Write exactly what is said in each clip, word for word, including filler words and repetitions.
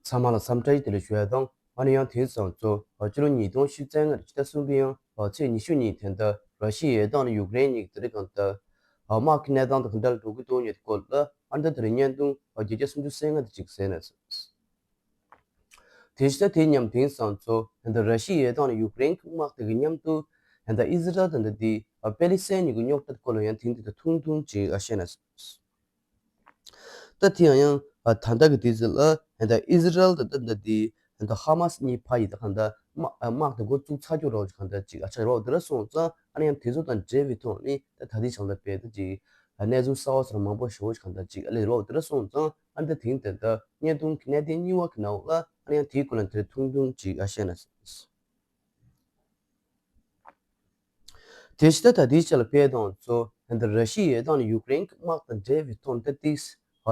ཚང་མ་ལ་འཚམས་འདྲི་བདེ་ལེགས་ཞུ་ཡ་དང་། ཨ་ནི་ཡང་དེང་སང་ཚོ་ཕྱི་ལོ་ཉིས་སྟོང་ཉི་ཤུ་རྩ་ལྔ་ཕྱི་ཟླ་གསུམ་པའི་ཡང་ཚེས་ཉི་ཤུ་ཉིན་དེ་འདྲ་ར་ཤི་ཡའི་ཡུལ་དང་ཡུཀ་རེན་གཉིས་ཀྱི་དེ་རིང་གང་ལྟར་དམག་གི་གནས་སྟངས་དང་གང་འདྲ་འགྲོ་གི་འདུག་ཉེ་སྐོར་ལ་ཨ་ནི་ད་དེ་རིང་བརྙན་ཐུང་བརྒྱ་ཆ་སུམ་ཅུ་སོ་ལྔ་དེ་ཅིག་གསན་ན། དེ་བཞིན་དེ་མཉམ་དེང་སང་ཚོ་ད་ར་ཤི་ཡའི་ཡུལ་དང་ཡུཀ་རེན་གྱི་དམག་དེ་གི་མཉམ་དུ་ད་ཨི་ཟི་རལ་དང་ད་དེ་པེ་ལི་སི་ཐན་གཉིས་ཀྱི་རྙོག་དྲ་སྐོར་ལ་ཡང་དེང་དེ་ད་ཐུང་ཐུང་ཅིག་ཨ་བཤད་ན། ད་དེ་ཡང་ཡང་ད་ལྟ་གི་དུས་ཚོད་ལ་ད་ཨི་ཟི་རལ་དང་ད་ད་དེ་ད་ཧ་མ་སི་གཉིས་ཕ་ཡི་ད་གང་ད་དམག་དམག་དེ་འགོ་བཙུགས་ཚར་རྒྱུ་རོགས་གང་ད་ཅིག་ཨ་ཆགས་རོགས་དེ་ལ་སོང་ཙང་ཨ་ནི་ཡང་དེ་ཚོ་དང་འབྲེལ་བའི་ཐོག་ནས་ད་ད་ལྟའི་ཆ་ལ་དཔེ་ད་ཅིག་གནས་ཚུལ་གསར་བ་སོགས་མང་པོ་ཞེ་པོ་ཅིག་གང་ད་ཅིག་ཨ་ལས་རོགས་དེ་ལ་སོང་ཙང་ཨ་ནི་ད་དེང་དེ་ད་བརྙན་ཐུང་གི་གནད་དོན་གཉིས་པ་གི་ནང་ལ་ཨ་ནི་ཡང་དེའི་སྐོར་ལ་དེ་ཐུང་ཐུང་ཅིག་ཨ་བཤད་ན། དེ་ཕྱི་ད་ལྟ་དེའི་ཆ་ལ་དཔེ་དང་ཚོ་ད་ར་ཤི་ཡའི་ཡུལ་དང་ཡུཀ་རེན་གྱི་དམག་དང་འབྲེལ་བའི་ཐོག་ནས་ད་ཏིག་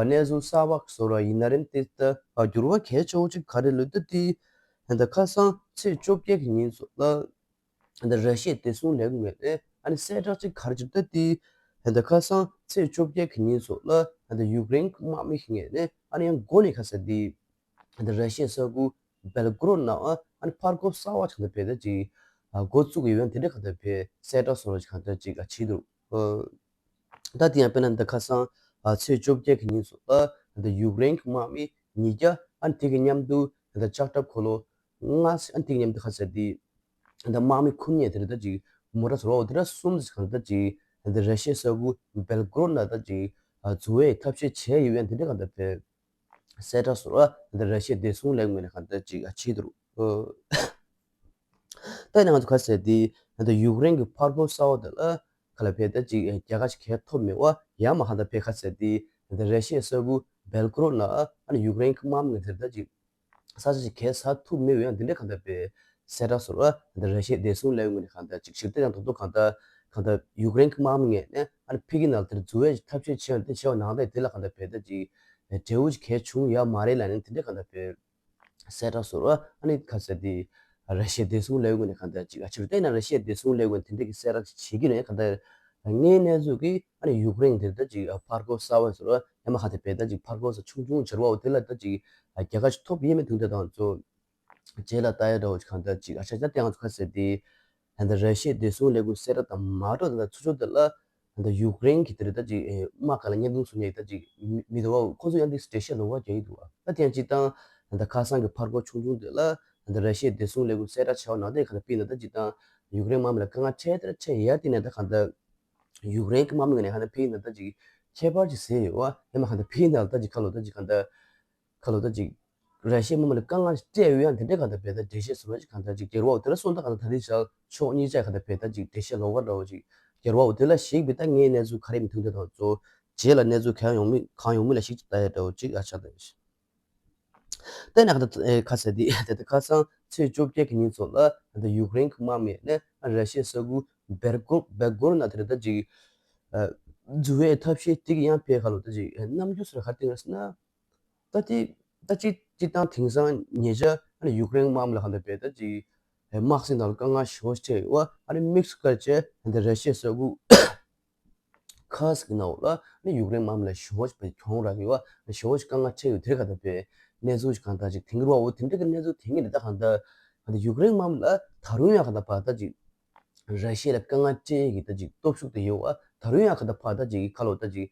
གནས་ཚུལ་གསར་བ་བཟོ་ར་ཡིན་ན་རིམ་ཏིག་ད་འགྱུར་བ་གལ་ཆེ་བོ་ཅིག་ག་རེ་ལོས་ད་ཏིག་ད་ཁ་སང་ཚེས་བཅོ་བརྒྱད་ཀྱི་ཉིན་ཚོ་ལ་ད་ར་ཤི་ཡའི་བདེ་སྲུང་ལས་ཁུངས་ནས་ཨ་ནི་གསལ་བསྒྲགས་ཅིག་ག་རེ་བྱས་ད་ཏིག་ད་ཁ་སང་ཚེས་བཅོ་བརྒྱད་ཀྱི་ཉིན་ཚོ་ལ་ད་ཡུཀ་རེན་གྱི་དམག་མི་ཞིག་ནས་ཨ་ནི་ཡང་འགོ་ནས་ཁ་སང་དེ། ད་ར་ཤི་ཡའི་ས་ཁུལ་སྦེལ་གོ་རོད་ནང་ཨ་ནི་ཕར་འགྲོ་གསར་བ་ཆགས་འདུག་པས་ད་ཅིག་འགོ་བཙུགས་ཡོད་ཡང་དེ་འདྲ་གང་ལྟར་བས་གསལ་བསྒྲགས་སོགས་ལ་གང་ལྟར་ཅིག་བྱས་འདུག་ད་དེ་ཡང་དཔེར་ན་ད་ཁ་སང་ཚེས་བཅོ་བརྒྱད་ཀྱི་ཉིན་སོགས་ལ་ད་ཡུཀ་རེན་གྱི་དམག་མི་ཉིས་བརྒྱ་ཨ་ནི་དེ་གི་མཉམ་དུ་ད་ལྕགས་ཁྲབ་འཁོར་ལོ་ལྔ་ཨ་ནི་དེ་གི་མཉམ་དུ་ཁ་ཟེར་དེ་ད་དམག་མི་ཁུར་མཁན་དེ་འདྲ་ད་ཅིག་མོ་ཊ་ཟེར་བ་དེ་འདྲ་གསུམ་ཟེར་གང་ལྟར་ཅིག་ད་ར་ཤི་ཡའི་ས་ཁུལ་སྦེལ་གོ་རོད་ནང་ད་ཅིག་འཛུལ་བའི་ཐབས་ཤེས་བྱས་ཡོད་ཡང་དེ་འདྲ་གང་ལྟར་བས། གསལ་བསྒྲགས་སོགས་ད་ར་ཤི་ཡའི་བདེ་སྲུང་ལས་ཁུངས་ནས་གང་ལྟར་ཅིག་བྱས་འདུག་ད་ནི་ང་ཚོ་ག་ཟེར་དེ་ད་ཡུཀ་རེན་གྱི་ཕར་འགྲོ་གསར་བ་དེ་ལ་ག་ལ་བས་ད་ཅིག་རྒྱལ་ཁ་ཞིག་གས་ཐོབ་མེད་པ་ཡང་མ་གང་ལྟར་བས་ག་ཟེར་དེ་ད་ར་ཤི་ཡའི་ས་ཁུལ་སྦེལ་གོ་རོད་ནང་ཨ་ནི་ཡུཀ་རེན་གྱི་དམག་མི་ངོས་ཟེར་ད་ཅིག་ས་ཆ་ཞིག་གས་ཟ་ཐུབ་མེད་པ་ཡང་དེ་འདྲ་གང་ལྟར་བས་གསལ་བསྒྲགས་སོགས་ད་ར་ཤི་ཡའི་བདེ་སྲུང་ལས་ཁུངས་ནས་གང་ལྟར་ཅིག་ཞིབ་ལྟ་ཡང་ད་དུང་གང་ལྟར་གང་ལྟར་ཡུཀ་རེན་གྱི་དམག་མི་ངོས་ནས་ཨ་ནི་ཕ་གི་ནང་ལ་དེར་འཛུལ་བའི་ཐབས་ཤེས་བྱས་ཡང་དེ་བྱས་པ་ནང་ལྟར་དེ་ལ་གང་ལྟར་བས་ད་ཅིག་འབྲས་བུ་ཞིག་གས་བྱུང་ཡོད་མ་རེད་ལབ་ནས་དེ་འདྲ་གང་ལྟར་བས། གསལ་བསྒྲགས་སོགས་ཨ་ནི་ག་ཟེར་དེ་ར་ཤི་ཡའི་བདེ་སྲུང་ལས་ཁུངས་ནས་གང་ལྟར་ཅིག་ཨ་ཕྱིར་བལྟས་ན་ར་ཤི་ཡའི་བདེ་སྲུང་ལས་ཁུངས་དེ་འདྲ་གི་གསལ་བསྒྲགས་ཅིག་བྱེད་ཀྱི་ནས་གང་ལྟར་དངོས་གནས་ཚུལ་གྱི་ཨ་ནི་ཡུཀ་རེན་དེར་ད་ཅིག་ཕར་རྒོལ་གསར་བ་ཟེར་བ་ཡང་མ་གང་ལྟར་བས་ད་ཅིག་ཕར་རྒོལ་ས་ཆུང་ཆུང་བྱེད་པ་འོ་དེ་ལ་ད་ཅིག་རྒྱལ་ཁ་ཅིག་ཐོབ་ཡོད་མེད་དུང་དེ་དང་ཚོ་རྗེས་ལ་ལྟ་ཡ་འདྲ་བོ་ཅིག་གང་ལྟར་ཅིག་ཨ་ཆ་ཆ་དེ་ང་ཚོ་ག་ཟེར་དེ་ད་ལྟ་ར་ཤི་ཡའི་བདེ་སྲུང་ལས་ཁུངས་གསལ་བསྒྲགས་དང་མ་འགྲོ་ད་ལྟ་ཚུར་ཕྱོགས་དེ་ལ། ད་ཡུཀ་རེན་གྱི་དེ་རེད་ད་ཅིག་དམག་སྒར་ལ་བརྙན་ཐུང་བཟོ་མཁན་ད་ཅིག་མི་མི་འདུག་བ། ཁོ་ཚོ་ཡང་དེ་འགྲེལ་བཤད་ལོགས་ཀ་རྒྱག་གི་འདུག་བ། ད་དེ་ཡང་སྤྱིར་བཏང་ད་ཁ་སང་གི་ཕར་རྒོལ་ཆུང་ཆུང་དེ་ལ་ད་ར་ཤི་ཡའི་བདེ་སྲུང་ལས་ཁུངས་གསལ་བསྒྲགས་བྱས་པ་ནང་བཞིན་ག་ལ་ཕིག་ན་ད་སྤྱིར་བཏང་ཡུཀ་རེན་དམག་མི་ལ་དཀའ་ངལ་འཕྲད་དེ་འཕྲད་ཡ་དེ་ནས་ད་གང་ལྟར་ཡུཀ་རེན་གྱི་དམག་མི་ངོས་ནས་གང་ལྟར་ཕིག་ན་ད་ཅིག་ཁྱད་པར་ཅིག་བཟོས་ཡོད་བ། ཡང་མ་གང་ལྟར་ཕིག་ན་ད་ཅིག་ཁ་ལོ་ད་ཅིག་གང་ལྟར་ཁ་ལོ་ད་ཅིག་ར་ཤི་ཡའི་དམག་མི་ལ་དཀའ་ངལ་སྤྲད་ཡོད་ཡང་དེ་འདྲའི་གང་ལྟར་བས་ད་འགྲེལ་བཤད་བཟོ་བ་ཅིག་གང་ལྟར་ཅིག་བསྐྱར་བ་འོ་དེ་ལ་སོང་ད་གང་ལྟར་ད་རེས་ཞག་ཕྱོགས་གཉིས་ཆ་གང་ལྟར་བས་ད་ཅིག་འགྲེལ་བཤད་ལོགས་ཀ་འདྲ་བོ་ཅིག་བསྐྱར་བ་འོ་དེ་ལ་ཞིག་བས་ད་ངའི་གནས་ཚུལ་ག་རེ་མི་ཐུང་དེ་དང་གཙོ་རྗེས་ལ་གནས་ཚུལ་གང་ཡོང་མིན་གང་ཡོང་མིན་ལ་ཞིག་ཅིག་ལྟ་ཡ་འདྲ་བོ་ཅིག་ཨ་ཆགས་ད་ཡོད་ཤི། ད་ནི་གང་ལྟར་ཨེ་ཁ་ཟེར་དེ་ད་ལྟ་ཁ་སང་ཚེས་བཅོ་བརྒྱད་ཀྱི་ཉིན་ཚོ་ལ་ད་ལྟ་ཡུཀ་རེན་གྱི་དམག་མི་ནས་ར་ཤི་ཡའི་ས་ཁུལ་སྦེལ་གོ་སྦེལ་གོ་རོད་ནང་དེ་ད་ཅིག་འཛུལ་བའི་ཐབས་ཤེས་དེ་གི་ཡང་ཕེ་ཁ་ལོ་ད་ཅིག་རྣམ་འགྱུར་སོགས་ག་རེ་བསྟན་ཡོད་ཟེར་ན། ད་དེ་ད་ཅི་སྤྱིར་བཏང་དེང་སང་ཉེ་ཆར་ཨ་ནི་ཡུཀ་རེན་དམག་མི་ལ་གང་ལྟར་བས་ད་ཅི་དམག་སྲིད་ནང་ལ་དཀའ་ངལ་ཞེ་པོ་ཅིག་འཕྲད་ཡོད་པ། ཨ་ནི་དམིགས་སུ་བཀར་བྱས་ད་ར་ཤི་ཡའི་ས་ཁུལ་ཁར་སི་ཀི་ནང་ལ་ཨ་ནི་ཡུཀ་རེན་དམག་མི་ལ་ཞེ་པོ་ཅིག་གྱོང་རག་ཡོད་པ། ཞེ་པོ་ཅིག་དཀའ་ངལ་འཕྲད་ཡོད་དེ་གང་ལྟར་བས་གནས་ཚུལ་ཅིག་གང་ལྟར་ཅིག་དེང་གི་རུ་བ་འོ་དེ་འདྲ་གི་གནས་ཚུལ་དེང་གི་ནི་ད་གང་ལྟར་ད་ཡུཀ་རེན་དམག་མི་ལ་ད་རུང་ཡང་གང་ལྟར་བ་ད་ཅིག་ར་ཤི་ཡ་ལ་དཀའ་ངལ་སྤྲད་ཀྱི་ད་ཅིག་སྟོབས་ཤུགས་དེ་ཡོད་པ། ད་རུང་ཡང་ག་ད་ཕར་ད་ཅིག་ཁ་ལོ་ད་ཅིག་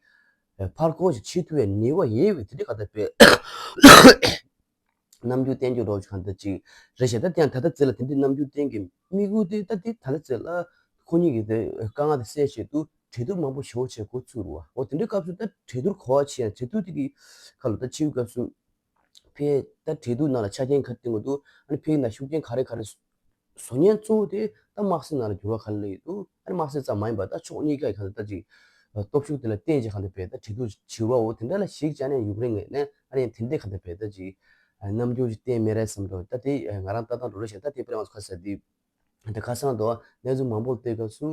ཕར་རྒོལ་ཞིག་བྱེད་ཐུབ་པའི་ནུས་པ་ཡོད་པའི་དེ་འདྲ་ག་ད་བས་རྣམ་འགྱུར་བསྟན་རྒྱུ་རོགས་ག་ད་ཅིག་རེད་ཤག་ད་དེ་ཡང་ད་ལྟ་ཚེ་ལ་དེ་འདྲའི་རྣམ་འགྱུར་བསྟན་གྱི་དམིགས་ཡུལ་དེ་ད་དེ་ད་ལྟ་ཚེ་ལ་ཁོ་གཉིས་ཀྱི་དེ་དཀའ་ངལ་དེ་སེལ་ཆེད་དུ་གྲོས་བསྡུར་མང་པོ་ཞེ་པོ་བྱས་འགོ་ཚུགས་རུ་བ། འོ་དེ་འདྲའི་སྐབས་སུ་ད་གྲོས་བསྡུར་གོ་བ་ཆེ་ཡང་གྲོས་བསྡུར་དེ་གི་ཁ་ལོ་ད་ཕྱིའི་སྐབས་སུ། ཕའི་ད་གྲོས་བསྡུར་ནང་ལ་ཆ་རྐྱེན་ག་རེ་བཏིང་དགོས་འདུག་ཨ་ནི་ཕའི་ནང་ཤུགས་རྐྱེན་ག་རེ་ག་རེ་བཟོ་ཉན་གཙོ་བོ་དེ་ད་དམག་སྲིད་ནང་ལ་འགྱུར་བ་ག་རེ་སླེབས་ཡོད་འདུག་ཨ་ནི་དམག་སྲིད་ཙམ་མ་ཡིན་པར་ད་ཕྱོགས་གཉིས་ཀའི་ག་རེ་ད་ཅིག་སྟོབས་ཤུགས་དེ་ལ་བརྟེན་བྱས་ག་འདི་བས་ད་གྲོས་བསྡུར་བྱེད་པ་འོ་དེ་འདྲ་ལ་གཞིགས་བྱས་ནས་ཡུཀ་རེན་ངོས་ནས་ཨ་ནི་དེ་འདྲའི་ག་འདི་བས་ད་ཅིག་རྣམ་འགྱུར་ཅིག་བསྟན་མེད་རེད་བསམ་འགྲོ། ད་དེ་ང་རང་ལྟ་སྟངས་འགྲོ་རེད་ཤག་ད་དེ་པར་ང་ཚོ་ཁ་གསལ་དེ། འདི་ཁ་སང་དུ་གནས་ཚུལ་མང་པོ་སྟེར་སྐབས་སུ།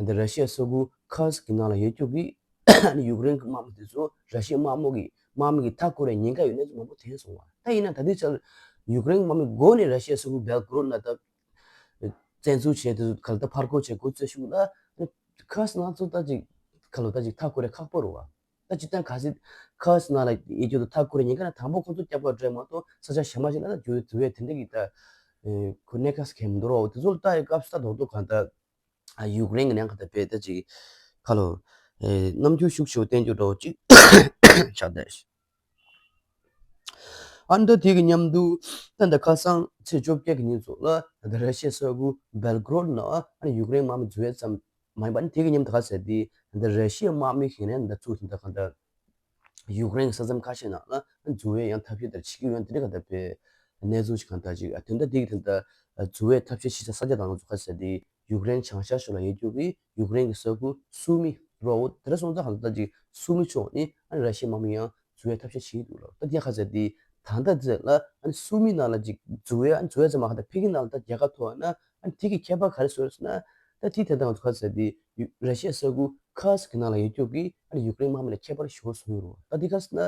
འདི་ར་ཤི་ཡ་ས་ཁུལ་ཁར་སི་ཀི་ནང་ལ་ཡོད་རྒྱུ་གི་ཨ་ནི་ཡུཀ་རེན་གྱི་དམག་མི་དེ་ཚོ་ར་ཤི་ཡའི་དམག་མི་གི་དམག་མི་གི་མཐའ་བསྐོར་བའི་ཉེན་ཁ་ཡོད་གནས་ཚུལ་མང་པོ་ཐོན་སོང་བ། ད་ཡིན་ན་ད་ལྟའི་ཆར་ཡུཀ་རེན་གྱི་དམག་མི་མགོ་ནས་ར་ཤི་ཡ་ས་ཁུལ་སྦེལ་གོ་རོད་ནང་ད་བཙན་འཛུལ་བྱས་དེ་ཚོ་ག་ལ་ད་ཕར་རྒོལ་བྱས་འགོ་བཙུགས་ཤུགས་ལ་ཨ་ནི་ཁར་སི་ནང་ཚོ་ད་ཅིག་ཁ་ལོ་ད་ཅིག་མཐའ་བསྐོར་བའི་ཁག་པོ་རེད་བ། ད་སྤྱིར་བཏང་ག་ཚོད་ཁ་སང་ལ་ཡེ་རྒྱུ་དང་མཐའ་འཁོར་ཉེན་ཁ་ན་དང་པོ་ཁོ་ཚོ་སྐྱབས་ག་འགྲོ་མ་གཏོགས་ས་ཆ་གཞན་པ་ཞིག་ལ་ད་འགྱུར་འགྱུར་བའི་དེ་འདྲ་གི་ད་ཁོ་གནས་ཁ་སྐྱེལ་མི་འདུག་རོགས། དེ་ཚོ་ལ་ལྟ་ཡི་སྐབས་སུ་ད་རྡོག་རྡོག་གང་ལྟར་ཡུཀ་རེན་གི་ནང་ག་ད་བེད་ད་ཅིག་ཁ་ལོ་རྣམ་འགྱུར་ཤུགས་ཆེ་བོ་བསྟན་རྒྱུ་འདྲ་བོ་ཅིག་ཆགས་བསྡད། ཨ་ནི་ད་དེ་གི་མཉམ་དུ་ད་ད་ཁ་སང་ཚེས་བཅོ་བརྒྱད་ཀྱི་ཉིན་ཚོ་ལ་ད་ར་ཤི་ཡའི་ས་ཁུལ་སྦེལ་གོ་རོད་ནང་ཨ་ནི་ཡུཀ་རེན་དམག་མི་འཛུལ་ཡས་ཙམ་མ་ཡིན་པ། ཨ་ནི་དེ་གི་མཉམ་དུ་ག་ཟེར་དེ་ད་ར་ཤི་ཡའི་དམག་མི་ཞིག་ནས་ད་ཚུར་ད་ད་ག་ད་ཡུཀ་རེན་གྱི་ས་མཚམས་ཁ་ཤས་ནང་ལ་འཛུལ་བའི་ཡང་ཐབས་ཤེས་དེར་བྱེད་ཀྱི་ཡོད་དེ་འདྲ་ག་ད་བའི་གནས་ཚུལ་ཞིག་གང་ལྟར་ཅིག་ཨ་དོན་དག་དེ་གི་ད་ད་འཛུལ་བའི་ཐབས་ཤེས་བྱེད་ས་ས་ཆ་དང་ཚོ་ག་ཟེར་དེ་ཡུཀ་རེན་བྱང་ཤར་ཕྱོགས་ལ་ཡོད་རྒྱུ་གི་ཡུཀ་རེན་གྱི་ས་ཁུལ་སུ་མི་རོ་འོ་དེ་འདྲ་སོང་ཙང་གང་ལྟར་ཅིག་སུ་མི་ཕྱོགས་ནི་ཨ་ནི་ར་ཤི་ཡའི་དམག་མི་ཡང་འཛུལ་བའི་ཐབས་ཤེས་བྱེད་ཀྱི་འདུག་ལ། ད་དེ་ག་ཟེར་དེ་ད་ལྟ་ཙེ་ལ་ཨ་ནི་སུ་མི་ནང་ལ་ཅིག་འཛུལ་བའི་ཨ་ནི་འཛུལ་བའི་ཙམ་མ་ག་ད་ཕ་གི་ནང་ལ་ད་རྒྱལ་ཁ་ཐོབ་ན་ཨ་ནི་དེ་གི་ཁྱད་པར་ག་རེ་བཟོས་ཟེར་ན། ད་དེ་དེ་དང་ག་ཟེར་དེ་ཡུ་ར་ཤི་ཡའི་ས་ཁུལ་ཁར་སི་གི་ནང་ལ་ཡོད་རྒྱུ་གི་ཨ་ནི་ཡུཀ་རེན་དམག་མི་ལ་ཁྱད་པར་ཞེ་པོ་བཟོ་ཡོད་རེད། ད་དེ་ག་ཟེར་ན་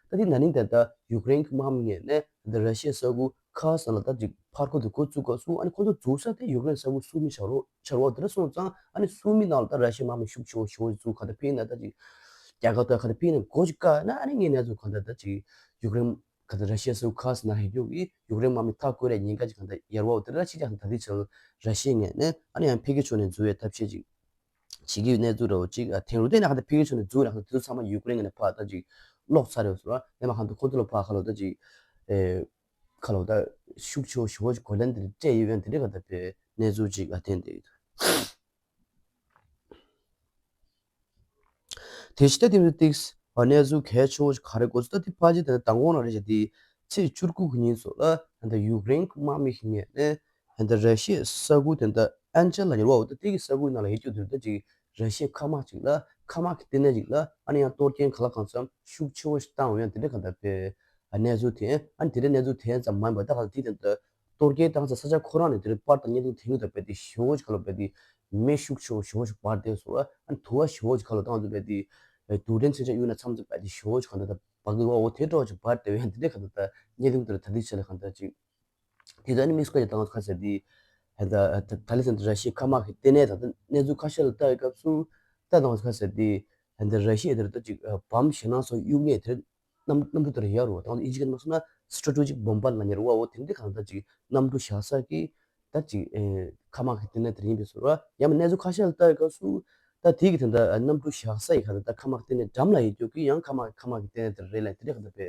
ད་དེ་ན་ནིང་དེ་ད་ཡུཀ་རེན་གྱི་དམག་མི་ངོས་ནས་ད་ར་ཤི་ཡའི་ས་ཁུལ་ཁར་སི་ནང་ལ་ད་ཅིག་ཕར་ཁུལ་དུ་འགོ་བཙུགས་སྐབས་སུ་ཨ་ནི་ཁོ་ཚོ་འཛུལ་ས་དེ་ཡུཀ་རེན་ས་ཁུལ་སུ་མི་ཆགས་རོགས་ཆགས་རོགས་དེ་འདྲ་སོང་ཙང་ཨ་ནི་སུ་མི་ནང་ལ་ད་ར་ཤི་ཡའི་དམག་མི་ཤུགས་ཆེ་བོ་ཞེ་པོ་འཛུལ་ག་ད་ཕ་གི་ནང་ད་ཅིག་རྒྱལ་ཁ་ཐོབ་ག་ད་ཕ་གི་ནང་འགོ་ཅིག་བཀག་ན་ཨ་ནི་ངས་གནས་ཚུལ་ག་ད་ད་ཅིག་ཡུཀ་རེན་ག་ད་ར་ཤི་ཡའི་ས་ཁུལ་ཁར་སི་ནང་ཡོད་རྒྱུ་གི་ཡུཀ་རེན་དམག་མི་མཐའ་བསྐོར་ཡས་ཉེན་ཁ་ཅིག་གང་ལྟར་ཡོད་རེད་བ། དེ་འདྲ་ཅིག་ཀྱང་ད་ལྟའི་ཆར་ར་ཤི་ཡའི་ངོས་ནས་ཨ་ནི་ཡང་ཕ་གི་ཕྱོགས་ནས་འཛུལ་བའི་ཐབས་ཤེས་ཅིག་བྱེད་ཀྱི་ཡོད་གནས་ཚུལ་འདྲ་བོ་ཅིག་ཨ་ཐེངས་རུ་བལྟས་ན་གང་ལྟར་ཕ་གི་ཕྱོགས་ནས་འཛུལ་ཡོད་རེད། དེ་ཚོ་ཚང་མ་ཡུཀ་རེན་ངོས་ནས་ཕར་ད་ཅིག་སློག་ཚར་ཡོད་ཟེར་བ་ལས་མ་གང་ལྟར་ཁོ་ཚོ་ལ་ཕར་ཁ་ལོ་ད་ཅིག་ཨེ་ཁ་ལོ་ད་ཤུགས་ཆེ་བོ་ཞེ་པོ་ཅིག་གོ་ལན་དེ་འདྲ་སྤྲད་ཡོད་ཡོད་དེ་འདྲ་གང་ལྟར་བའི་གནས་ཚུལ་ཅིག་ཨ་ཐེངས་དེ་ཡོད། དེ་ཕྱི་ད་དེ་ཏིག་གནས་ཚུལ་གལ་ཆེ་བོ་ཞིག་ག་རེ་གོ་ཚུལ་ད་དེ་ཕལ་ཆེར་དེ་མདང་དགོང་ལ་རེད་བྱས་དེ་ཚེས་བཅུ་དགུ་གི་ཉིན་ཚོ་ལ་ད་ཡུཀ་རེན་དམག་མི་ཞིག་ངོས་ནས་ད་ར་ཤི་ཡའི་ས་ཁུལ་དེ་ད་ཨན་ཅེལ་ལ་ཉེ་བ་འོ་ད་དེ་གི་ས་ཁུལ་ནང་ལ་ཡོད་རྒྱུ་དེ་ད་ཅིག་ར་ཤི་ཡའི་མཁའ་དམག་ཅིག་ལ་མཁའ་དམག་གི་ལྟེ་གནས་ཅིག་ལ་ཨ་ནི་ཡང་གཏོར་སྐྱོན་གང་ལ་གང་འཚམ་ཤུགས་ཆེ་བོ་ཞིག་བཏང་ཡོད་དེ་འདྲ་གང་ལྟར་བའི་གནས་ཚུལ་དེ་ཨ་ནི་དེ་འདྲ་གནས་ཚུལ་དེ་ཙམ་མ་ཡིན་པར་ད་གང་ལྟར་དེ་དེ་ད། གཏོར་སྐྱོན་བཏང་ས་ས་ཆ་ཁོ་རང་ནས་དེ་རིང་པར་དང་བརྙན་ཐུང་དེ་ངོས་དང་རྦད་དེ་ཞེ་པོ་ཅིག་ཁ་ལོ་རྦད་དེ་མེ་ཤུགས་ཆེ་བོ་ཞེ་པོ་ཅིག་འབར་བསྡད་སོང་བ། ཨ་ནི་དུ་བ་ཞེ་པོ་ཅིག་ཁ་ལོ་བཏང་དུས་རྦད་དེ་རྡུལ་ཕྲན་མཚོན་ཆ་གཡུག་ན་མཚམས་མཚམས་རྦད་དེ་ཞེ་པོ་ཅིག་གང་ལྟར་ད་འབར་གི་འོ་དེ་འདྲ་བོ་ཅིག་འབར་བསྡད་ཡོད། འདི་འདྲ་གང་ལྟར་ད་བརྙན་ཐུང་དེ་ལ་ད་ལྟའི་ཆ་ལ་གང་ལྟར་ཅིག་དེ་ད་ནི་དམིགས་སུ་བཀར་ཅིག་བཏང་ཁ་ཟེར་དེ་ད་ད་ད་ལི་ཚན་དུ་ར་ཤི་ཡའི་མཁའ་དམག་གི་ལྟེ་གནས་དང་ད་གནས་ཚུལ་ཁ་ཤས་ལ་ལྟ་བའི་སྐབས་སུ་ད་བཏང་ཁ་ཟེར་དེ་ད་ར་ཤི་ཡ་དེར་ད་ཅིག་བམ་ཞེད་སྣང་སོགས་གཡུག་མཁན་དེར། གནམ་གནམ་གྲུ་དེར་ཡོད་རེད་བ། དང་ཨིན་ཇི་སྐད་ནང་མ་སོང་ན་སི་ཊེ་ཊེ་ཇིག་བོམ་བར་ལབ་མཁན་རེད་བ། འོ་དེ་འདྲ་གང་ལྟར་ཅིག་གནམ་གྲུ་བཞག་ས་གི་ད་ཅིག་ཨེ་མཁའ་དམག་གི་ལྟེ་གནས་དེར་ཡིན་པའི་བཟོ་འདྲ་བ། ཡང་མིན་ན་གནས་ཚུལ་ཁ་ཤས་ལ་ལྟ་བའི་སྐབས་སུ་ད་དེ་གི་དེ་འདྲ་གནམ་གྲུ་བཞག་ས་ཡི་གང་ལྟར་ད་མཁའ་དམག་གི་ལྟེ་གནས་འགྲམ་ལ་ཡོད་རྒྱུ་གི་ཡང་མཁའ་དམག་མཁའ་དམག་གི་ལྟེ་གནས་དེར་རེད་ལབ་དེ་འདྲ་གང་ལྟར་བའི་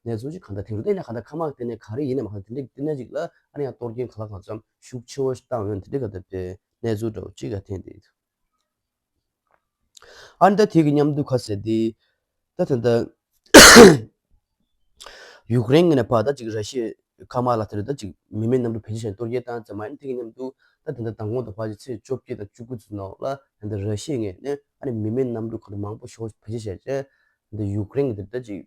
གནས་ཚུལ་ཅིག་གང་ལྟར་དེང་རུ་བལྟས་ན་གང་ལྟར་མཁའ་དམག་གི་ལྟེ་གནས་ག་རེ་ཡིན་ན་མ་གང་ལྟར་དེ་འདྲ་གི་ལྟེ་གནས་ཅིག་ལ་ཨ་ནི་ཡང་གཏོར་སྐྱོན་གང་ལ་གང་འཚམ་ཤུགས་ཆེ་བོ་ཞིག་བཏང་ཡོད་དེ་འདྲ་གང་ལྟར་བའི་གནས་ཚུལ་འདྲ་བོ་ཅིག་ག་ཐེངས་དེ། ཨ་ནི་ད་དེ་གི་མཉམ་དུ་ཁ་ཟེར་དེ། ད་དེ་འདྲ་ཡུཀ་རེན་ངོས་ནས་ཕར་ད་ཅིག་ར་ཤི་ཡའི་མཁའ་དམག་ལ་དེར་ད་ཅིག་མི་མེད་གནམ་གྲུ་བེད་སྤྱོད་བྱས་གཏོར་སྐྱོན་བཏང་ཙམ་མ་ཡིན། དེ་གི་མཉམ་དུ་ད་དེ་འདྲ་མདང་དགོང་དང་ཕལ་ཆེར་ཚེས་བཅོ་བརྒྱད་དང་བཅུ་དགུ་ཚོའི་ནང་ལ་དེ་འདྲ་ར་ཤི་ཡའི་ངོས་ནས་ཨ་ནི་མི་མེད་གནམ་གྲུ་ག་རེ་མང་པོ་ཞེ་པོ་བེད་སྤྱོད་བྱས་རྗེས་དེ་འདྲ་ཡུཀ་རེན་གྱི་དེར་ད་ཅིག་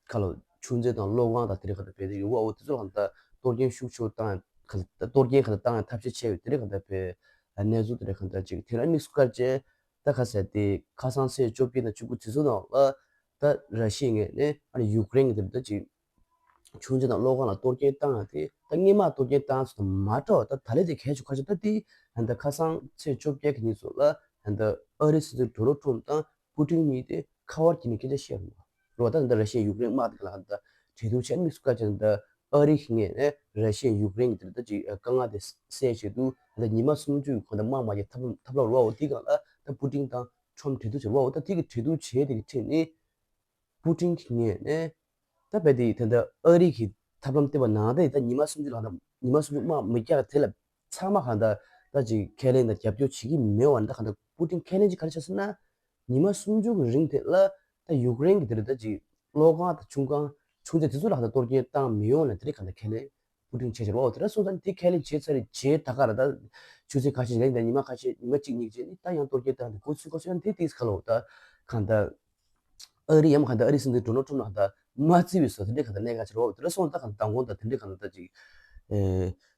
ཁ་ལོ་ཆུ་མཛོད་དང་གློག་ཁང་དང་དེ་རིགས་ཁ་ད་བེད་དེ་ཡོད་བ། འོ་དེ་ཚོ་ལ་ད་གཏོར་སྐྱོན་ཤུགས་ཆེ་བོ་བཏང་ཡང་ཁ་ད་གཏོར་སྐྱོན་ཁ་ད་བཏང་ཡང་ཐབས་ཤེས་བྱས་ཡོད། དེ་རིགས་ཁ་ད་བེད་གནས་ཚུལ་དེ་རིགས་ཁ་ད་ཅིག་དེ་ལ་དམིགས་སུ་བཀར་བྱས་ད་ཁ་ཟེར་དེ་ཁ་སང་ཚེས་བཅོ་བརྒྱད་དང་བཅུ་དགུ་དེ་ཚོ་ནང་ལ་ད་ར་ཤི་ཡའི་ངོས་ནས་ཨ་ནི་ཡུཀ་རེན་གྱི་དེ་ད་ཅིག་ཆུ་མཛོད་དང་གློག་ཁང་ལ་གཏོར་སྐྱོན་བཏང་ཡང་དེ་ད་སྔོན་མ་གཏོར་སྐྱོན་བཏང་ཚོ་དང་མ་འདྲ་བ་ད་ད་ལས་དེ་གལ་ཆེ་ཁ་ཤས་ད་དེ་ད་ཁ་སང་ཚེས་བཅོ་བརྒྱད་ཀྱི་ཉིན་ཚོ་ལ་ད་ཨ་རིའི་སྲིད་འཛིན་ཌོ་ནལ་ཊམ་དང་པུ་ཏིན་གཉིས་དེ་ཁ་པར་བརྒྱུད་ནས་སྐད་ཆ་བཤད་རུང་བ། རོ་ད་ད་ར་ཤི་ཡ་ཡུཀ་རེན་དམག་དེ་ལ་ད་གྲོས་བསྡུར་བྱས་དམིགས་སུ་བཀར་བྱས་ད་ཨ་རི་གི་ངོས་ནས་ར་ཤི་ཡ་ཡུཀ་རེན་གྱི་དེ་ད་ཅིག་དཀའ་ངལ་དེ་སེལ་ཆེད་དུ་ད་ཉི་མ་སུམ་ཅུ་གི་གོང་དུ་དམག་མ་རྒྱག་ཐབས་ལམ་ཐབས་ལམ་རོ་བ་འོ་དེ་གང་ལ་ད་པུ་ཏིན་དང་ཁྲོམ་གྲོས་བསྡུར་བྱས་རོ་བ་འོ་ད་དེ་གི་གྲོས་བསྡུར་བྱས་དེ་གི་ཁྲིད་ནས་པུ་ཏིན་གྱི་ངོས་ནས་ད་བས་དེ་ད་ད་ཨ་རི་གི་ཐབས་ལམ་བལྟས་པ་ནང་དེ་ད་ཉི་མ་སུམ་ཅུ་ལ་ད་ཉི་མ་སུམ་ཅུ་དམག་མི་རྒྱག་དེ་ལ་ཚང་མ་གང་ད་ད་ཅིག་ཁས་ལེན་དང་རྒྱབ་སྐྱོར་བྱེད་ཀྱི་མེད་བ་ད་གང་ད་པུ་ཏིན་ཁས་ལེན་ཅིག་ག་རེ་བྱས་ཟེར་ན། ཉི་མ་སུམ་ཅུ་གི་རིང་དེ་ལ་ད་ཡུཀ་རེན་གྱི་དེ་རེད་ད་ཅིག་གློག་ཁང་དང་ཆུང་ཁང་ཆུང་ཚད་དེ་ཚོ་ལ་ད་གཏོར་སྐྱོན་བཏང་མི་ཡོང་ལ་དེ་རེད་གང་ད་ཁས་ལེན་པུ་ཏིན་བྱས་བྱས་རོ་དེ་ར་སོང་ཙང་དེ་ཁས་ལེན་བྱས་ཚར་རེད་བྱས་ད་ག་ར་ད་ཆུ་ཚོད་ཁ་ཤས་རིང་ད་ཉི་མ་ཁ་ཤས་ཉི་མ་གཅིག་གཉིས་རྗེས་ནི་ད་ཡང་གཏོར་སྐྱོན་བཏང་དེ་གོ་ཚུལ་གོ་ཚུལ་ཡང་དེ་དེ་ག་ལོ་ད་གང་ད་ཨ་རི་ཡམ་གང་ད་ཨ་རི་སྲིད་འཛིན་ཌོ་ནལ་ཊམ་ལ་ད་མ་བརྩི་བའི་སོ་དེ་འདྲ་གང་ད་གནད་འགག་ཆེ་རོ་དེ་ར་སོང་ད་གང་ད་དང་གོང་ད་དེ་འདྲ་གང་ད་ད་ཅིག་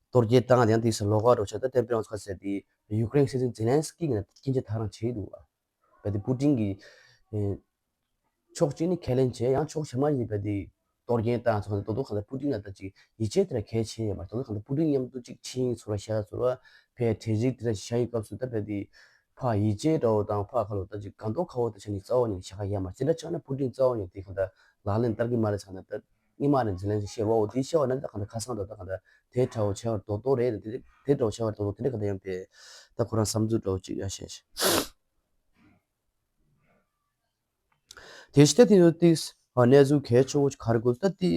གཏོར་སྐྱོན་བཏང་ཡང་དེ་ས་ལོག་ག་རོ་ཆ་ད་ཏན་པེ་རང་ཚོ་ཁ་ཟེར་དེ་ཡུཀ་རེན་སྲིད་འཛིན་ཛེ་ལན་སི་ཀི་གིས་ན་སྐྱིན་ཆ་ཐག་རང་བྱས་འདུག་བ། བས་དེ་པུ་ཏིན་གྱིས་ཕྱོགས་གཅིག་ནས་ཁས་ལེན་བྱས་ཡང་ཕྱོགས་གཞན་མ་ཡིན་པས་དེ་གཏོར་སྐྱོན་བཏང་ཚོགས་ནས་ཏོག་ཏོག་གང་ལྟར་པུ་ཏིན་ལ་ལྟ་ཅིག་ཡིད་ཆེས་དེ་ལ་གལ་ཆེ་ཡོད་མ་ཏོག་ཏོག་གང་ལྟར་པུ་ཏིན་མཉམ་དུ་ཅིག་ཆིངས་ཡིག་ཚོར་བ་བཞག་ཚོར་བ་ཕའི་གྲོས་གཞི་དེ་ལ་བཞག་ཡོད་སྐབས་སུ་ད་བས་དེ་ ཕར་ཡིད་ཆེས་འདྲ་བོ་དང་ཕར་ཁ་ལོ་ད་ཅིག་སྒང་ཏོག་ཁ་བོ་ད་ཆ་ནི་རྩ་བ་ཉིད་བྱ་དགའ་ཡ་མ་ཅི་འདྲ་ཆགས་ན་པུ་ཏིན་རྩ་བ་ཉིད་དེ་གང་ལྟར་ལག་ལེན་བསྟར་གི་མ་རེད་ཚང་ན་ད་སྔོན་མ་ནས་ཛི་ལན་སི་ཤེར་བ་འོ་དེ་ཤེར་བ་ན་ད་གང་ལྟར་ཁ་སང་དང་ད་གང་ལྟར་དེ་འདྲ་བོ་བྱ་བ་རྡོག་རྡོག་རེད་དེ་དེ་འདྲ་བོ་བྱ་བ་རྡོག་རྡོག་དེ་འདྲ་གང་ལྟར་ཡང་པས་ད་ཁོ་རང་བསམ་ཚུལ་འདྲ་བོ་ཅིག་ཡ་བཤད་ཤག་དེ་ཤི་ཏེ་དེ་ནོ་ཏིས་ཨ་གནས་ཚུལ་གལ་ཆེ་བོ་ཅིག་ག་རེ་དགོས་ད་ཏི་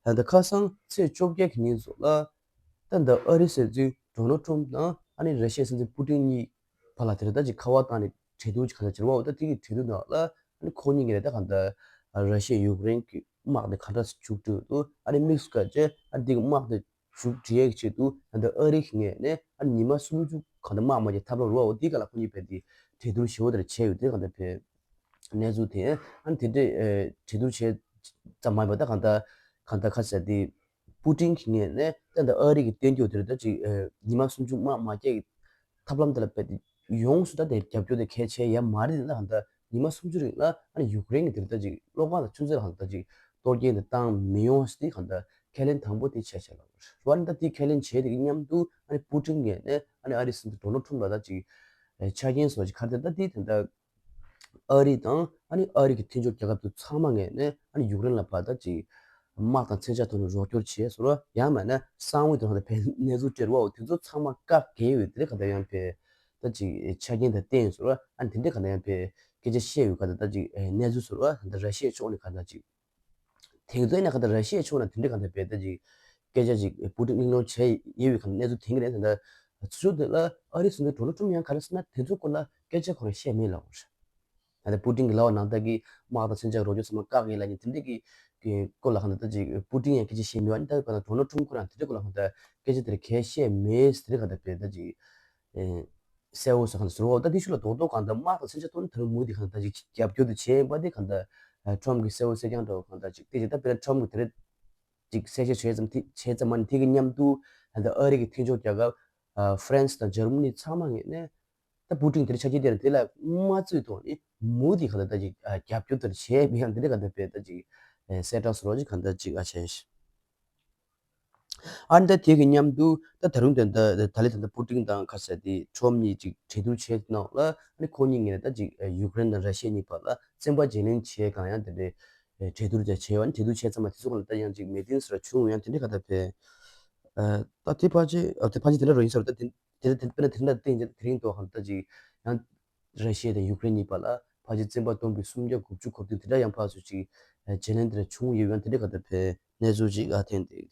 ད་ཁ་སང་ཚེས་བཅོ་བརྒྱད་ཀྱི་ཉིན་ཚོ་ལ་ད་འདི་ཨ་རི་སྲིད་འཛིན་ཌོ་ནལ་ཁྲོམ་དང་ཨ་ནི་ར་ཤི་ཡའི་སྲིད་འཛིན་པུ་ཏིན་གཉིས་བར་ལ་དེ་རེད་ད་ཅིག་ཁ་པར་བཏང་ནས་གྲོས་བསྡུར་ཅིག་ག་ལ་བྱེད་པ་འོ་ད་དེ་གི་གྲོས་བསྡུར་ནང་ལ་ཨ་ནི་ཁོ་གཉིས་ཀྱི་རེད་ད་གང་ལྟར་ར་ཤི་ཡ་ཡུཀ་རེན་གྱི་དམག་དེ་ག་འདྲ་མཇུག་སྒྲིལ་འདུག་ཨ་ནི་དམིགས་སུ་བཀར་བྱས་ཨ་ནི་དེ་གི་དམག་དེ་མཇུག་སྒྲིལ་ཡས་ཀྱི་ཆེད་དུ་ད་ལྟ་ཨ་རི་གི་ངོས་ནས་ཨ་ནི་ཉི་མ་སུམ་ཅུ་གང་ལྟར་དམག་མ་རྒྱག་ཐབས་ལམ་རོགས་འོ་དེའི་སྒང་ལ་ཁོ་གཉིས་བས་དེ་གྲོས་བསྡུར་ཞེ་པོ་དེ་འདྲ་བྱས་ཡོད་དེ་གང་ལྟར་བས་གནས་ཚུལ་དེ་ཨ་ནི་དེ་འདྲའི་གྲོས་བསྡུར་བྱས་ཙམ་མ་ཡིན་པར་ད་གང་ལྟར་གང་ལྟར་ཁ་ཟེར་དེ་པུ་ཏིན་གྱི་ངོས་ནས་ད་ལྟ་ཨ་རི་གི་བསྟན་རྒྱུ་དེ་རེད་ད་ཅིག་ཉི་མ་སུམ་ཅུ་དམག་མ་རྒྱག་ཐབས་ལམ་དེ་ལ་བས་དེ་ཡོངས་སུ་ད་དེ་རྒྱབ་སྐྱོར་དེ་གལ་ཆེ་ཡ་མ་རེད་ད་གང་ལྟར་ཉི་མ་སུམ་ཅུ་རིང་ལ་ཨ་ནི་ཡུཀ་རེན་གྱི་དེ་རེད་ད་ཅིག་གློག་ཁང་དང་ཆུ་མཛོད་ལ་གང་ལྟར་ཅིག་གཏོར་སྐྱོན་དེ་བཏང་མི་ཡོང་ཟེར་དེ་གང་ལྟར་ཁས་ལེན་དང་པོ་དེ་བྱས་བྱས་ལ་བར་ད་དེ་ཁས་ལེན་བྱས་དེ་གི་མཉམ་དུ་ཨ་ནི་པུ་ཏིན་ངོས་ནས་ཨ་ནི་ཨ་རི་སྲིད་འཛིན་ཌོ་ནལ་ཁྲོམ་ལ་ད་ཅིག་ཆ་རྐྱེན་སོགས་ཅིག་ག་རེ་ད་དེ་ད་ཨ་རི་དང་ཨ་ནི་ཨ་རི་གི་མཐུན་ཕྱོགས་རྒྱལ་ཁབ་དེ་ཚང་མ་ངོས་ནས་ཨ་ནི་ཡུཀ་རེན་ལ་བར་ད་ཅིག་དམག་དང་མཚོན་ཆ་ཐོག་ནས་རོགས་སྐྱོར་བྱས་སོང་ར་ཡང་མིན་ན་གསང་བའི་དོན་དུ་ཕན་གནས་ཚུལ་སྤྲད་རོགས་དེ་ཚོ་ཚང་མ་བཀག་གེ་ཡོད་དེ་ག་ད་ཡང་ཕན་ད་ཅིག་ཆ་རྐྱེན་དང་བསྟན་སོང་ར་ཨ་ནི་དེ་འདྲའི་ག་ད་ཡང་ཕན་སྐད་ཆ་བཤད་ཡོད་ག་ད་ད་ཅིག་གནས་ཚུལ་སོང་ར་ད་ར་ཤི་ཡའི་ཕྱོགས་ནས་ག་ད་ཅིག་དེང་དུས་ནས་ག་ད་ར་ཤི་ཡའི་ཕྱོགས་ནས་དེ་འདྲའི་ག་ད་ཕན་ད་ཅིག་སྐད་ཆ་ཅིག་པུ་ཏིན་གླེང་སློང་བྱས་ཡོད་པའི་ག་ད་གནས་ཚུལ་དེང་གི་རེད་ད་ད་ཚུལ་དེ་ལ་ཨ་རི་སྲིད་འཛིན་ཌོ་ནལ་ཁྲོམ་ཡང་ག་རེ་ཟེར་ན་དེ་ཚོའི་སྐོར་ལ་སྐད་ཆ་ཁོ་རང་བཤད་མེད་ལབ་པ་རེད། ད་ལྟ་པུ་ཏིན་གྱི་ལབ་པ་ནང་ལྟར་གྱི་དམག་དང་མཚོན་ཆ་རོགས་སྐྱོར་ཚང་མ་བཀག་ཡིན་ལབ་ཡིན་དེ་འདྲས་ཀྱི་ཀྱི་སྐོར་ལ་གང་ལྟར་ད་ཅིག་པུ་ཏིན་ཡང་སྐད་ཆ་བཤད་མེད་པ་ནི་ད་གང་ལྟར་ཌོ་ནལ་ཁྲོམ་ཁོ་རང་དེ་འདྲས་སྐོར་ལ་གང་ལྟར་སྐད་ཆ་དེ་འདྲ་གང་བཤད་མེད་དེ་འདྲས་གང་ལྟར་བས་ད་ཅིག་གསལ་བོ་ཟེར་གང་ལྟར་ཟེར་བ་ད་དེ་ཤུགས་ལ་རྡོག་རྡོག་གང་ལྟར་དམག་དང་མཚོན་ཆ་ཐོག་ནས་ད་རུང་མུ་དེ་གང་ལྟར་ཅིག་རྒྱབ་སྐྱོར་དུ་བྱས་ཡིན་པ་དེ་གང་ལྟར་ཁྲོམ་གྱི་གསལ་བོ་གསལ་རྐྱང་འདྲ་བོ་གང་ལྟར་ཅིག་དེ་ཅིག་ད་དཔེར་ན་ཁྲོམ་གྱི་དེ་རེད་ཅིག་གསལ་བཤད་བྱས་ཙམ་དེ་བྱས་ཙམ་མ་ནི་དེ་གི་མཉམ་དུ་ད་ལྟ་ཨ་རི་གི་མཐུན་ཕྱོགས་རྒྱལ་ཁབ་ཧྥ་རན་སི་དང་འཇར་མ་ནི་ཚང་མ་ངོས་ནས། ད་པུ་ཏིན་དེར་ཆ་རྐྱེན་དེར་དེ་ལ་མ་བཙུད་ཐོག་ནས་མུ་དེ་ག་ད་ལྟ་ཅིག་རྒྱབ་སྐྱོར་དེར་བྱས་མི་ཡང་དེ་འདྲ་ག་ད་བས་ད་ཅིག་གསལ་བསྒྲགས་སུ་རོགས་ཅིག་ག་ད་ཅིག་ཨ་ཆེན་ཨ་ནི་ད་དེ་གི་མཉམ་དུ་ད་ད་རུང་དེ་ད་ད་ལི་ད་ད་པུ་ཏིན་དང་ཁ་ས་དེ་ཁྲོམ་གཉིས་ཅིག་གྲོས་བསྡུར་བྱས་ནང་ལ་ཨ་ནི་ཁོ་གཉིས་ངེས་ད་ཅིག་ཡུཀ་རེན་དང་ར་ཤི་ཡ་གཉིས་བར་ལ་བཙན་པ་བརྗེ་ལེན་བྱས་གང་ཡང་དེ་འདྲའི་གྲོས་བསྡུར་ཅིག་བྱས་ཡོད་ཨ་ནི་གྲོས་བསྡུར་བྱས་ཙམ་མ་དེ་ཚོ་ག་ལ་ད་ཡང་ཅིག་མོས་མཐུན་སུ་ར་བྱུང་ཡང་དེ་འདྲ་ག་ད་བས་ད་དེ་ཕལ་ཆེར་དེ་ཕལ་ཆེར་དེ་འདྲ་རོ་ཡིན་ས་རེད་ད་དེ། དེ་དེ་དཔེར་ན་དེ་འདྲ་བསྟན་ཀྱང་དེ་རིང་ཐོག་གང་ལྟར་ཅིག་ཡང་ར་ཤི་ཡ་དང་ཡུཀ་རེན་གཉིས་བར་ལ་ཕལ་ཆེར་བཙན་པ་སྟོང་གི་སུམ་བརྒྱ་དགུ་བཅུ་གོ་བདུན་དེ་འདྲ་ཡང་ཕར་ཚུར་ཅིག་བརྗེ་ལེན་དེ་འདྲ་བྱུང་ཡོད་ཡང་དེ་འདྲ་ག་ད་བས་གནས་ཚུལ་ཅིག་ཨ་ཐེན་ཏེ།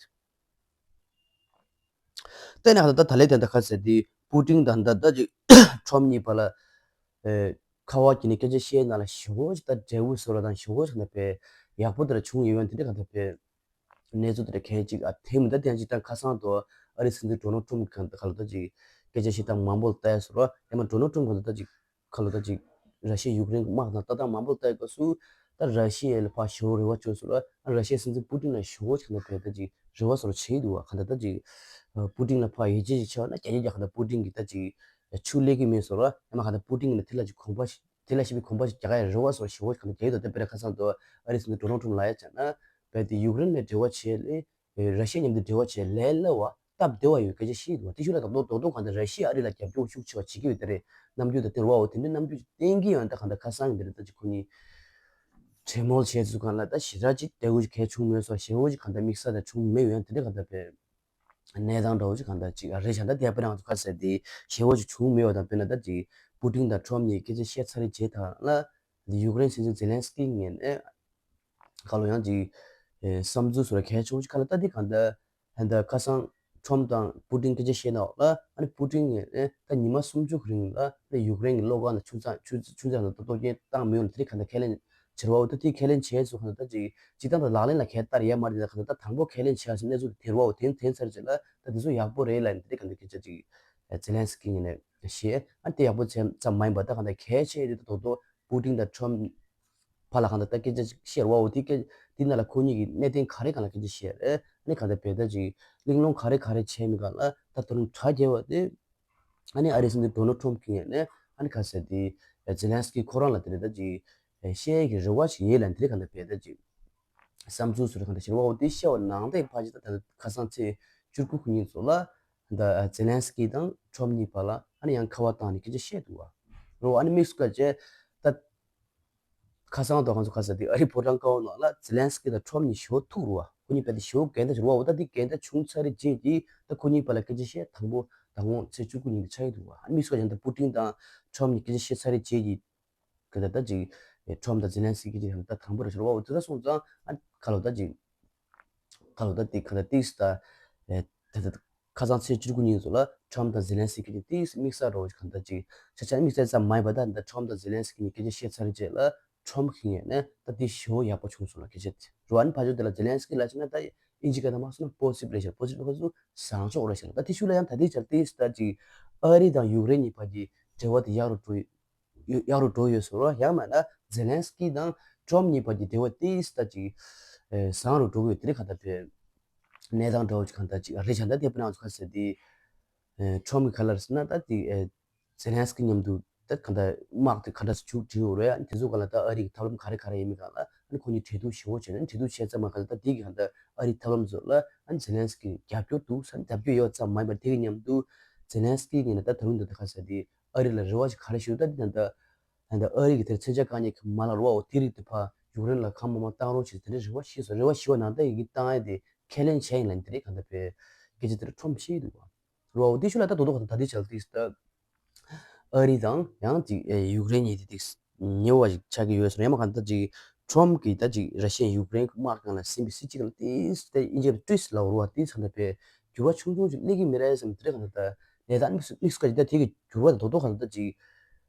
ལྟས་ན་ག་ད་ད་ལས་དེ་འདྲ་ཁ་ཟེར་དེ་པུ་ཏིན་དང་ད་ད་ཅིག་ཁྲོམ་གཉིས་བར་ལ་ཁ་བ་གྱི་ནས་སྐད་ཆ་བཤད་ན་ལ་ཞོ་ཅིག་ད་འབྲས་བུ་བཟོ་ལ་དང་ཞོ་ཅིག་ན་བས་ཡག་པོ་དེ་འདྲ་བྱུང་ཡོད་ཡང་དེ་འདྲ་ག་ད་བས། གནས་ཚུལ་དེ་འདྲ་གལ་ཅིག་ཨ་དེ་མི་འདྲ་དེ་ཡང་ཅིག་ད་ཁ་སང་དུ་ཨ་རི་སྲིད་འཛིན་ཌོ་ནལ་ཁྲོམ་གི་ཁ་ལོ་ད་ཅིག་སྐད་ཆ་བཤད་སྟངས་མང་པོ་ལ་ལྟ་ཡ་སོ་ར་ཡང་མ་ཌོ་ནལ་ཁྲོམ་ག་ལོ་ད་ཅིག་ཁ་ལོ་ད་ཅིག་ར་ཤི་ཡ་ཡུཀ་རེན་གི་དམག་དང་ལྟ་སྟངས་མང་པོ་ལ་ལྟ་ཡ་སྐབས་སུ་ད་ར་ཤི་ཡ་ལ་ཕར་ཞོ་རེ་བ་བཅོལ་སོ་ར་ཨ་ར་ཤི་ཡ་སྲིད་འཛིན་པུ་ཏིན་ལ་ཞོ་ཁ་ན་བས་ད་ཅིག་རེ་བ་སོ་ར་བྱེད་འདུག་བ་ག་ད་ད་ཅིག་པུ་ཏིན་ལ་ཕར་ཡིད་ཆེས་ཅིག་ཆེ་བ་ན་རྒྱ་རྒྱ་རྒྱ་ག་ད་པུ་ཏིན་གི་ད་ཅིག་ཆུ་ལེགས་ཀྱི་མེད་སོ་ར་ཡང་མ་ག་ད་པུ་ཏིན་གི་ན་དེ་ལ་ཅིག་གོམ་པ་ཞིག་དེ་ལ་ཞིབ་པའི་གོམ་པ་ཞིག་རྒྱག་ཡ་རེ་བ་སོགས་ཞེ་བོ་ཞིག་གང་རྒྱག་ཡོད་དོ། དེ་དཔེར་ན་ཁ་སང་དུ་ཨ་རི་སྲིད་འཛིན་ཌོ་ནལ་ཁྲོམ་ལ་ཡ་བྱས་ན་བས་དེ་ཡུཀ་རེན་ནས་འབྲེལ་བ་བྱས་ལས་ར་ཤི་ཡ་མཉམ་དུ་འབྲེལ་བ་བྱས་ལས་སླ་བ་སྟབས་བདེ་བ་ཡོད་སྐད་ཆ་བཤད་འདུག་བ། དེ་ཤུགས་ལ་ད་རྡོག་རྡོག་རྡོག་གང་དུ་ར་ཤི་ཡ་ཨ་རི་ལ་རྒྱབ་སྐྱོར་ཤུགས་ཆེ་བ་བྱེད་ཀྱི་ཡོད་དེ་རེད། རྣམ་འགྱུར་དང་དེ་རུ་བ་འོ་དེ་འདྲའི་རྣམ་འགྱུར་བསྟན་གྱི་ཡོད་ད་གང་ལྟར་ཁ་སང་གི་འདི་རེད་ད་ཅིག་ཁོ་གཉིས་གྲོས་མོལ་བྱས་ཚུལ་གང་ལ་ད་ཞེ་དྲག་ཅིག་བདེ་བོ་ཞིག་གལ་བྱུང་མེད་སོགས་ཞེ་བོ་ཞིག་གང་ལྟར་དམིགས་བསལ་ད་བྱུང་མེད་ཡོད་ཡང་དེ་འདྲ་གང་ལྟར་བས། གནས་སྟངས་འདྲ་བོ་ཅིག་གང་ལྟར་ཅིག་རེད་བཞག་ད་དེ་དཔེར་ན་ང་ཚོ་ཁ་ཟེར་དེ་ཞེ་བོ་ཅིག་བྱུང་མེད་པ་དང་དཔེར་ན་ད་ཅིག་པུ་ཏིན་དང་ཁྲོམ་གཉིས་སྐད་ཆ་བཤད་ཚར་རེད་བྱས་ཐང་ལ་དེ་ཡུཀ་རེན་སྲིད་འཛིན་ཛེ་ལན་སི་ཀི་ངོས་ནས་ཁ་ལོ་ཡང་ཅིག་བསམ་ཚུལ་སོགས་ལ་གལ་ཆེ་བོ་ཅིག་ཁ་ལ་ད་དེ་གང་ལྟར་ད་ཁ་སང་ཁྲོམ་དང་པུ་ཏིན་སྐད་ཆ་བཤད་ན་འོག་ལ་ཨ་ནི་པུ་ཏིན་ངོས་ནས་ད་ཉི་མ་སུམ་ཅུ་གི་རིང་ལ་ཨ་ནི་ཡུཀ་རེན་གྱི་གློག་ཁང་དང་ཆུ་ཚང་ཆུ་ཆུ་ཚང་དང་ད་གཏོར་སྐྱོན་བཏང་མི་ཡོང་ལ་དེ་རིང་གང་ལྟར་ཁས་ལེན་བྱེད་རོགས་འོ་ད་དེ་ཁས་ལེན་བྱས་ཚུལ་གང་ལྟར་ད་ཅིག་སྤྱིར་བཏང་དུ་ལག་ལེན་ལ་ཁས་བསྟར་ཡ་མ་རེད་ད་གང་ལྟར་ད་དང་པོ་ཁས་ལེན་བྱས་ཟིན་གནས་ཚུལ་དེ་རོགས་འོ་དེ་དེ་ཚར་རྗེས་ལ་ད་དེ་ཚོ་ཡག་པོ་རེད་ལབ་ནས་དེ་རིང་གང་ལྟར་སྐད་ཆ་ཅིག་ཛེ་ལན་སི་ཀི་ངོས་ནས་བཤད། ཨ་དེ་ཡག་པོ་བྱས་ཙམ་མ་ཡིན་པ་ད་གང་ལྟར་གལ་ཆེ་རེད་ད་རྡོག་རྡོག་པུ་ཏིན་དང་ཁྲོམ་བར་ལ་གང་ལྟར་ད་སྐད་ཆ་ཅིག་བཤད་རོགས་འོ་དེ་སྐད་དེ་ནང་ལ་ཁོ་གཉིས་ཀྱི་གནད་དོན་ག་རེ་གང་ལ་སྐད་ཆ་བཤད་རེད། ཨ་ནི་གང་ལྟར་བས་ད་ཅིག་གླེང་སློང་ག་རེ་ག་རེ་བྱས་མི་གང་ལ་ད་དོ་སྣང་གྲ་རྒྱས་པ་དེ། ཨ་ནི་ཨ་རིའི་སྲིད་འཛིན་ཌོ་ནལ་ཁྲོམ་གྱི་ངོས་ནས་ཨ་ནི་ཁ་ཟེར་དེ་ཛེ་ལན་སི་ཀི་ཁོ་རང་ལ་དེ་རེད་ད་ཅིག་བཤད་ཡས་ཀྱི་རེ་བ་ཞིག་ཡོད་ལ་དེ་རེད་གང་ལྟར་བས་ད་ཅིག་བསམ་ཚུལ་སོགས་རེ་གང་ལྟར་ཞེ་པོ་འོ་དེ་བཤད་པ་ནང་དེ་ཕལ་ཆེར་ད་ད་ཁ་སང་ཚེས་བཅུ་དགུ་གི་ཉིན་ཚོ་ལ་ད་ཛེ་ལན་སི་ཀི་དང་ཁྲོམ་གཉིས་བར་ལ་ཨ་ནི་ཡང་ཁ་པར་བཏང་ནས་སྐད་ཆ་བཤད་འདུག་བ། རོ། ཨ་ནི་དམིགས་སུ་བཀར་བྱས་ད། ཁ་སང་དང་ང་ཚོ་ཁ་སང་དེ་ཨ་རིའི་ཕོ་བྲང་ཀ་བ་ནང་ལ་ཛེ་ལན་སི་ཀི་དང་ཁྲོམ་གཉིས་ཞེ་པོ་ཐུག་རུ་བ། ཁོ་གཉིས་བལ་ཏེ་ཞེ་པོ་འགལ་ཟླ་བྱུང་རུ་བ། འོ་ད་དེ་འགལ་ཟླ་བྱུང་ཚར་རེད་ཅེས་ཀྱིས་ད་ཁོ་གཉིས་བར་ལ་སྐད་ཆ་བཤད་དང་པོ་ད་ངོ་ཚེས་བཅུ་དགུ་ཉིན་དུ་ཆགས་ཀྱི་འདུག་བ། ཨ་ནི་དམིགས་སུ་བཀར་ཡང་ད་པུ་ཏིན་དང་ཁྲོམ་གཉིས་སྐད་ཆ་བཤད་ཚར་རེད་ཅེས་ཀྱིས་ག་ད་ད་ཅིག་ཁྲོམ་དང་ཛེ་ལན་སི་ཀི་ཅིག་ད་དང་པོ་ར་ཞུ་རུ་བ། འོ་དེ་ད་སོང་ཙང་ཨ་ཁ་ལོ་ད་ཅིག་ཁ་ལོ་ད་དེ་ག་ད་ཏིས་ད་ད་ད། ཁ་སང་ཚེས་བཅུ་དགུ་ཉིན་ཚོ་ལ་ཁྲོམ་དང་ཛེ་ལན་སི་ཀི་གཉིས་ཏིས་དམིགས་བསལ་རོ་ག་ད་ཅིག་ཆ་ཆ་དམིགས་བསལ་ཙམ་མ་ཡིན་པ། ད་ད་ཁྲོམ་དང་ཛེ་ལན་སི་ཀི་གཉིས་སྐད་ཆ་བཤད་ཚར་རྗེས་ལ་ཁྲོམ་གྱི་ངོས་ནས་ད་དེ་ཞེ་པོ་ཡག་པོ་བྱུང་སོང་ལ་སྐད་ཆ་དེ་རོ། ཨ་ནི་ཕ་ཆོས་དེ་ལ་ཛེ་ལན་སི་ཀི་ལ་ཆ་ན་ད་ཨིན་ཇི་སྐད་ནང་མ་སོང་ན་པོ་སི་ཊིབ་རེད་ཤག་པོ་སི་ཊིབ་ཁ་སུ་བཟང་ཕྱོགས་རེད་ཤག་ད་དེ་ཤུ་ལ་ཡང་ད་དེ་ཆ་ཏིས་ད་ཅིག་ཨ་རི་དང་ཡུཀ་རེན་གཉིས་བར་གྱི་འབྲེལ་བ་དེ་ཡག་རུ་འགྲོ་ཡོད། ཡག་རུ་འགྲོ་ཡོད་ཟེར་བ། ཡང་མིན་ན་ཛེ་ལན་སི་ཀི་དང་ཁྲོམ་གཉིས་བར་གྱི་འབྲེལ་བ་ཏིས་ད་ཅིག་ཨེ་བཟང་རུ་འགྲོ་གི་ཡོད། དེ་རིང་ག་ད་བོད་གནས་སྟངས་འདྲ་བོ་ཅིག་ག་ད་ཅིག་རེད་ཤག་ད་དེ་བོད་ནང་ཚོ་ཁ་ཟེར་དེ་ཨེ་ཁྲོམ་གྱི་ག་ལ་རེད་ཟེར་ན་ད་དེ་ཨེ་ཛེ་ལན་སི་ཀི་མཉམ་དུ་ད་ག་ད་དམག་དེ་ག་འདྲ་སེ་མཇུག་སྒྲིལ་ཡོད་རེད། ཨ་ནི་དེ་ཚོ་ག་ལ་ད་ཨ་རི་གི་ཐབས་ལམ་ག་རེ་ག་རེ་ཡིན་མིན་ག་ལ་ཨ་ནི་ཁོ་གཉིས་གྲོས་བསྡུར་ཞེ་པོ་བྱས་ནས་གྲོས་བསྡུར་བྱས་ཙམ་མ་ག་ལ་ད་དེ་གི་ག་ད་ཨ་རི་ཐབས་ལམ་ཚོ་ལ་ཨ་ནི་ཛེ་ལན་སི་ཀི་རྒྱབ་སྐྱོར་འདུག་ཟེར་རྒྱབ་སྐྱོར་ཡོད་ཙམ་མ་ཡིན་པར་དེ་གི་མཉམ་དུ་ཛེ་ལན་སི་ཀི་ངོས་ནས་ད་ད་རུང་འདི་ད་ག་ཟེར་དེ། ཨ་རི་ལ་རེ་བ་ཞིག་ག་རེ་ཞུ་ད་འདི་ད་ད་ཨ་རི་གི་དེར་མཚོན་ཆ་བཀག་ཉེན་གྱི་མ་ལག་རུ་བ་འོ་དེ་རིགས་དེ་ཕར་ཡུཀ་རེན་ལ་གང་མང་མང་བཏང་རོགས་བྱེད་དེ་འདྲའི་རེ་བ་ཞིག་སོང་། རེ་བ་ཞུ་བ་ནང་ད་ཡི་གེ་བཏང་ཡ་དེ་ཁས་ལེན་བྱས་ཡིན་ལ་དེ་རིགས་གང་ལྟར་བས་སྐད་ཆ་དེ་འདྲ་ཁྲོམ་ཤེས་འདུག་བ། རུ་བ་འོ་དེ་ཤུ་ལ་ད་དོ་དོ་ག་ད་ད་དེ་ཆགས་དེ་ད་ཨ་རི་དང་ཡང་ཅིག་ཡུཀ་རེན་གཉིས་དེ་དེ་ཉེ་བ་ཞིག་ཆགས་ཀྱི་ཡོད་སོང་། ཡང་མ་གང་ད་ཅིག་ཁྲོམ་གྱིས་ད་ཅིག་ར་ཤི་ཡ་ཡུཀ་རེན་གྱི་དམག་སྒང་ལ་ཟིན་པའི་སྲིད་སྤྱི་ལ་དེ་དེ་ཨིན་ཇི་ཏྲིས་ལ་རུ་བ་དེ་གང་ལྟར་བས་འགྱུར་བ་ཆུང་ཆུང་ཞིག་སླེབས་ཀྱི་མེད་རེད་བསམ་དེ་རིགས་གང་ལྟར་ད་ལས་དང་དམིགས་སུ་དམིགས་སུ་བཀར་གྱི་ད་དེ་གི་འགྱུར་བ་དང་དོ་དོ་གང་ལྟར་ད་ཅིག་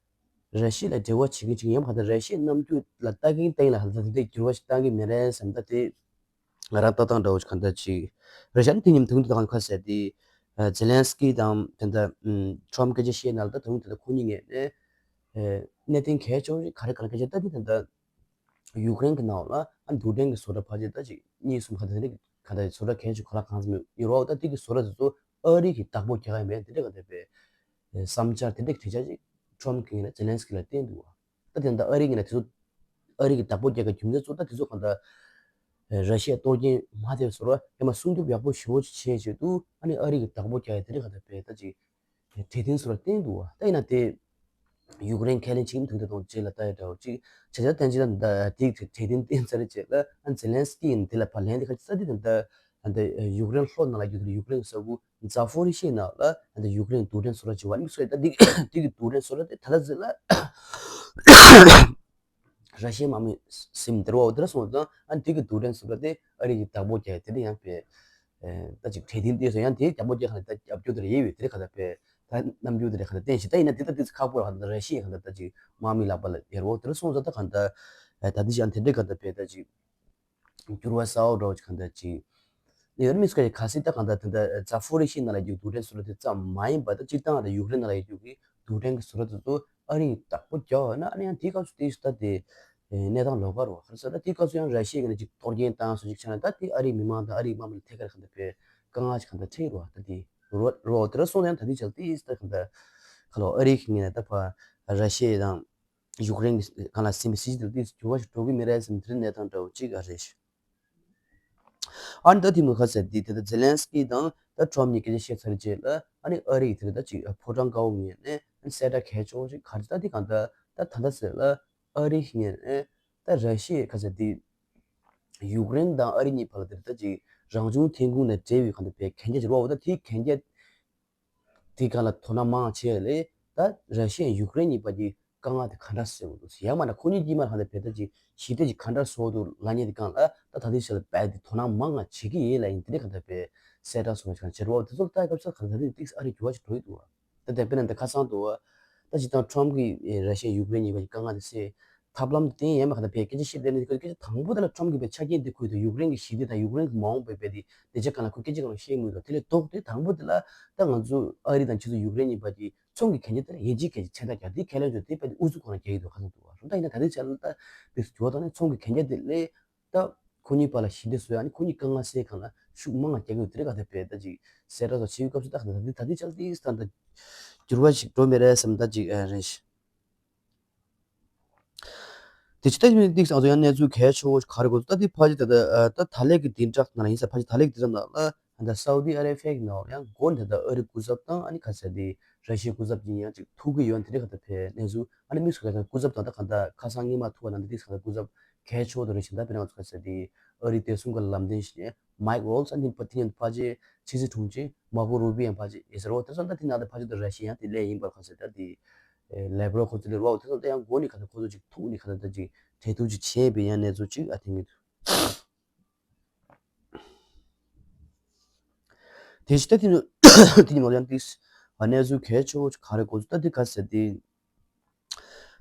ར་ཤི་ཡ་ལ་འབྲེལ་བ་བྱེད་མཁན་ཅིག་ཡིན་ཡང་གང་ལྟར་ར་ཤི་ཡའི་རྣམ་འགྱུར་ལ་ལྟ་གིན་ལྟ་གིན་ལ་ཧ་ལམ་དེ་འདྲའི་འགྱུར་བ་ཞིག་བཏང་གི་མེད་རེད་བསམ། ད་དེ་ང་རང་ལྟ་སྟངས་འདྲ་བོ་ཞིག་གང་ལྟར་ཅིག་རེད་ཤག་དེ་ཉིན་དུང་དུ་གང་ཁ་ཟེར་དེ་ཛེ་ལན་སི་ཀི་དང་དེ་འདྲ་ཁྲོམ་སྐད་ཆ་བཤད་ན་ལ་ད་དུང་དེ་འདྲ་ཁོ་གཉིས་ངས་ནས་གནད་དོན་གལ་ཆེ་བོ་ཞིག་ག་རེ་ག་རེ་སྐད་ཆ་ལྟ་དུས་དེ་འདྲ་ཡུཀ་རེན་གྱི་ནང་ལ་ཨ་རྡུལ་ཕྲན་གྱི་བཟོ་གྲྭ་ཕལ་ཆེར་ད་ཅིག་གཉིས་གསུམ་ག་དེ་འདྲ་ག་ད་བཟོ་གྲྭ་གལ་ཆེ་ག་ལ་གང་ཙམ་ཡོད་རེད་བ། ད་དེ་གི་བཟོ་གྲྭ་དེ་ཚོ་ཨ་རི་གི་བདག་པོ་རྒྱག་གི་མེད་དེ་འདྲ་ག་དེ་བས་བསམ་འཆར་དེ་འདྲ་གི་དྲི་བྱ་ཅིག་ཁྲོམ་གྱི་ངོས་ནས་ཛེ་ལན་སི་ཀི་ལ་བསྟན་འདུག་བ། ད་དེ་འདྲ་ཨ་རི་ངོས་ནས་དེ་ཚོ་ཨ་རི་གི་བདག་པོ་རྒྱག་གི་རྒྱུ་མཚན་ཚོ་ད་དེ་ཚོ་གང་ལྟར་ར་ཤི་ཡ་གཏོར་སྐྱོན་མ་ཐེབས་བཟོ་གྲྭ་ཡང་མ་སྲུང་སྐྱོབ་ཡག་པོ་ཞེ་པོ་ཅིག་བྱས་བྱས་འདུག་ཨ་ནི་ཨ་རི་གི་བདག་པོ་རྒྱག་ཡ་དེ་འདྲ་ག་དེ་བས་ད་ཅིག་གྲོས་མཐུན་ཚོ་ལ་བརྟེན་འདུག་བ། ད་ཡིན་ན་དེ་ཡུཀ་རེན་ཁས་ལེན་བྱེད་ཀྱི་མི་འདུག་ད་དུང་རྗེས་ལ་ལྟ་ཡ་འདྲ་བོ་ཅིག་བྱས་ཙང་བརྟེན་ཅིག་ད་དེ་གྲོས་མཐུན་བརྟེན་ཚར་རྗེས་ལ་ཨ་ཛེ་ལན་སི་ཀི་ཡིན་དེ་ལ་ཕར་ལན་དེ་ཁ་ཅིག་ས་དེ་དང་ད་ད་ཡུཀ་རེན་ལྷོ་ནང་ལ་རྒྱུག་དེ་ཡུཀ་རེན་གྱི་ས་ཁུལ་ཛ་ཕོ་རི་ཤི་ནང་ལ་ད་ཡུཀ་རེན་རྡུལ་ཕྲན་བཟོ་གྲྭ་ཅིག་བ་མིག་སོ་ཡ་ད་དེ་དེ་གི་རྡུལ་ཕྲན་བཟོ་གྲྭ་དེ་ད་ལྟ་ཟེར་ལ། ར་ཤི་ཡའི་དམག་མི་ཟིན་དེ་རུ་བ་དེ་ར་སོང་ཙང་ཨ་དེ་གི་རྡུལ་ཕྲན་བཟོ་གྲྭ་དེ་ཨ་རི་གི་བདག་པོ་རྒྱག་དེ་ཡང་པས་ད་ཅིག་གྲོས་མཐུན་དེ་སོང་ཡང་དེའི་བདག་པོ་རྒྱག་ཁ་ནས་ད་རྒྱབ་སྐྱོར་དེ་རེ་ཡོད་པས་དེ་རེ་ག་ད་པས་ད་རྣམ་འགྱུར་དེ་རེ་ག་ད་བསྟན་ཞིག་ད་ཡིན་ན་དེ་ད་དེ་ཚོ་ཁག་པོ་ར་ག་ད་ར་ཤི་ཡའི་ག་ད་ད་ཅིག་དམག་མི་ལག་པ་ལ་ཡར་བ་དེ་ར་སོང་ཙང་ད་ག་ད་ད་དེ་ཞིག་ཡང་དེ་འདྲའི་ག་ད་པས་ད་ཅིག་འགྱུར་བ་གསར་པ་འདྲ་བོ་ཅིག་གང་ལྟར་ཅིག་ཡོད་མི་སྐད་ཁ་སི་ད་གང་ལྟར་དེ་འདྲ་ཛ་ཕོ་རི་ཤི་ནང་ལ་རྒྱུག་རྡུལ་ཕྲན་བཟོ་གྲྭ་དེ་ཙམ་མ་ཡིན་པ་ད་སྤྱིར་བཏང་ལ་ཡུཀ་རེན་ནང་ལ་རྒྱུག་གི་རྡུལ་ཕྲན་གྱི་བཟོ་གྲྭ་དེ་ཚོ་ཨ་རིའི་བདག་པོ་རྒྱག་ཡོད་ན་ཨ་ནི་ཡང་དེའི་སྐབས་སུ་དེ་ད་དེ་གནས་སྟངས་ལོགས་ཀ་རུ་ཁ་ས་ད་དེའི་སྐབས་སུ་ཡང་ར་ཤི་ཡ་གི་ནས་ཅིག་གཏོར་སྐྱོན་བཏང་སོང་ཅིག་ཆ་ན་ད་དེ་ཨ་རིའི་མི་མང་དང་ཨ་རིའི་དམག་མི་ལ་ཐད་ཀར་གང་ལྟར་དཔེ་དཀའ་ངལ་ཅིག་གང་ལྟར་འཕྲད་རུ་ད་དེ་རོ་རོ་དེ་ར་སོང་ཡང་ད་དེ་ཆ་ལ་དེ་ད་གང་ལྟར་ཁ་ལོ་ཨ་རིའི་གི་ངོས་ནས་ད་ཕར་ར་ཤི་ཡ་དང་ཡུཀ་རེན་གྱི་སྒང་ལ་ཟིན་པའི་སྲིད་ཇུས་དེ་ལ་ཏོག་ཙམ་འགྱུར་བ་ཞིག་འགྲོ་གི་མེད་རེད་བསམ་དེ་འདྲའི་གནས་སྟངས་འདྲ་བོ་གཅིག་ཨ་རེད། ཨ་ནི་ད་དེ་མོ་ཁ་ཟེར་དེ་དེ་ད་ཛེ་ལན་སི་ཀི་དང་ད་ཁྲོམ་གཉིས་སྐད་ཆ་བཤད་ཚར་རྗེས་ལ་ཨ་ནི་ཨ་རི་ཡི་དེ་ད་ཅིག་ཕོ་བྲང་དཀར་པོ་ངོས་ནས་ཨ་ནི་གསལ་བསྒྲགས་གལ་ཆེ་བོ་ཞིག་ག་རེ་ད་དེ་གང་ལྟར་ད་ད་ལྟ་ཟེར་ལ་ཨ་རི་ངོས་ནས་ད་ར་ཤི་ཡ་ཁ་ཟེར་དེ་ཡུཀ་རེན་དང་ཨ་རི་གཉིས་བར་ལ་དེ་ད་ཅིག་རང་བྱུང་ཐོན་ཁུངས་དང་འབྲེལ་བའི་གང་ལྟར་བའི་གན་རྒྱ་ཅིག་རོགས་ད་དེ་གན་རྒྱ། དེའི་སྒང་ལ་དོ་སྣང་མང་བྱས་ལས་ད་ར་ཤི་ཡ་ཡུཀ་རེན་གཉིས་བར་གྱི་དཀའ་ངལ་དེ་ག་འདྲ་སེལ་དགོས་འདུག་ཡང་མིན་ན་ཁོ་གཉིས་དཀྱིལ་མ་ལ་གང་ལྟར་བས་ད་ཅིག་ཞི་བདེ་ཅིག་ག་འདྲ་བཟོ་འདུག་ལབ་མཁན་དེ་སྒང་ལ་ད་ད་ལྟའི་ཆ་ལ་བས་དེ་དོ་སྣང་མང་ང་བྱེད་ཀྱི་ཡིན་ལབ་ཡིན་དེ་འདྲ་གང་ལྟར་བས་གསལ་བསྒྲགས་སོང་བ་ཞིག་བྱེད་རོགས་དེ་ཚོ་ལ་ལྟ་སྐབས་སུ་གང་ལྟར་ཏིག་ཨ་རི་འགྱུར་བ་ཞིག་འགྲོ་ཡི་འདུག་བ། ད་དེ་དཔེར་ན་འདི་ཁ་སང་དུ་བ་ད་ཅི་ཐང་ཁྲོམ་གྱིས་ར་ཤི་ཡ་ཡུཀ་རེན་གཉིས་བར་གྱི་དཀའ་ངལ་དེ་སེལ། ཐབས་ལམ་དེ་ཡང་མ་ག་ད་བས་སྐད་ཆ་བཤད་བསྡད་ནས་སྐད་ཆ་དང་པོ་དེ་ལ་ཁྲོམ་གྱི་བས་ཆ་རྐྱེན་དེ་ཁུལ་དུ་ཡུཀ་རེན་གྱི་ཞི་བདེ་དང་ཡུཀ་རེན་གྱི་མ་འོངས་པའི་བས་དེ་བདེ་འཇགས་སྒང་ལ་ཁོས་སྐད་ཆ་གང་ལ་བཤད་མི་འདུག་དེ་ལས་ལྡོག་སྟེ་དང་པོ་དེ་ལ་ད་ང་ཚོ་ཨ་རི་དང་ཁྱེད་ཚོ་ཡུཀ་རེན་གཉིས་བར་གྱི་ཚོང་གི་གན་རྒྱ་དེ་ལ་ཡིན་གཅིག་གལ་ཆེ་མཚན་རྟགས་རྒྱག་དེ་ཁས་ལེན་བྱོས་དེ་བས་དེ་ཨུ་ཚུགས་གང་ལ་རྒྱག་གི་འདུག་ཁ་སང་དུ་བ་རུང་ད་ཡིན་ན་ད་ལྟའི་ཆ་ལ་ད་དེ་འགྱུར་བ་བཏང་ནས་ཚོང་གི་གན་རྒྱ་དེ་ལས་ད་ཁོ་གཉིས་བར་ལ་ཞི་བདེ་བཟོ་ཡ་ནི་ཁོ་གཉིས་དཀའ་ངལ་སེལ་གང་ལ་ཤུགས་མང་ང་རྒྱག་གི་ཡོད་དེ་རེད་ག་དེ་བས་ད་ཅིག་གསལ་བསྒྲགས་སོགས་བྱེད་ཡུལ་སྐབས་སུ་ད་ག་ད་དེ་ད་ལྟའི་ཆ་ལ་དེ་ད་ད་འགྱུར་བ་ཞིག་འགྲོ་མི་རེད་བསམ་ད་ཅིག་རེད། དེ་ཕྱི་ལྟ་ཞིབ་ནས་ཏིག་ཙམ་ཡང་གནས་ཚུལ་གལ་ཆེ་བོ་ག་རེ་དགོས་ད་དེ་ཕ་ཅི་ད་ད་ད་ལས་ཀྱི་བདུན་ཕྲག་ནང་ལ་ཡིན་ས་ཕ་ཅི་ད་ལས་ཀྱི་བདུན་ཕྲག་ནང་ལ་ ད་ལྟ་སའུ་དི་ཨ་རེ་བྷི་ཡ་གི་ནང་ཡང་འགོ་ནས་ད་ལྟ་ཨ་རི་སྐུ་ཚབ་དང་ཨ་ནི་ག་ཟེར་དེ་ར་ཤི་ཡའི་སྐུ་ཚབ་ཀྱི་ཡང་ཅིག་ཐུག་གི་ཡོད་དེ་རེད། ག་ད་ཕེ་གནས་ཚུལ་ཨ་ནི་དམིགས་སུ་ག་ད་སྐུ་ཚབ་དང་ད་ག་ད་ཁ་སང་སྔོན་མ་ཐུག་པ་ནང་དེ་དེ་ག་ད་སྐུ་ཚབ་གལ་ཆེ་བོ་དེ་རེད་ཤག་ད་དཔེར་ན་ང་ཚོ་ག་ཟེར་དེ་ཨ་རི་བདེ་སྲུང་གི་ལམ་སྟོན་ཞིག་མའིག་ཝོལ་ཙི་ཨ་ནི་ཕ་དེ་ཉིན་ཕལ་ཆེར་ཕྱི་སྲིད་དྲུང་ཆེ་མར་ཀོ་རུ་བྷི་ཡོ་ཡང་ཕལ་ཆེར་ཨེ་ཟེར་བ་དེ་ཚོ་ད་དེ་ནང་དེ་ཕལ་ཆེར་ད་ར་ཤི་ཡ་ཡང་དེ་སླེབས་ཡིན་པར་ག་ཟེར་ད་དེ་ལེབ་རོབ་ཁོ་ཚོ་སླེབས་བ་དེ་ཚོ་ད་ཡང་འགོ་ནས་ག་ད་ཁོ་ཚོ་ཅིག་ཐུག་ནས་ག་ད་ད་ཅིག་གྲོས་བསྡུར་ཅིག་བྱས་པའི་ཡང་གནས་ཚུལ་ཅིག་ཨ་ཐེངས་ཀྱི་དེ་ཕྱི་ད་དེ་ནི་དེ་ནི་མོ་ཡང་ཏིས་གནས་ཚུལ་གལ་ཆེ་བོ་ག་རེ་གོ་ཚུལ་ད་དེ་ག་ཟེར་དེ་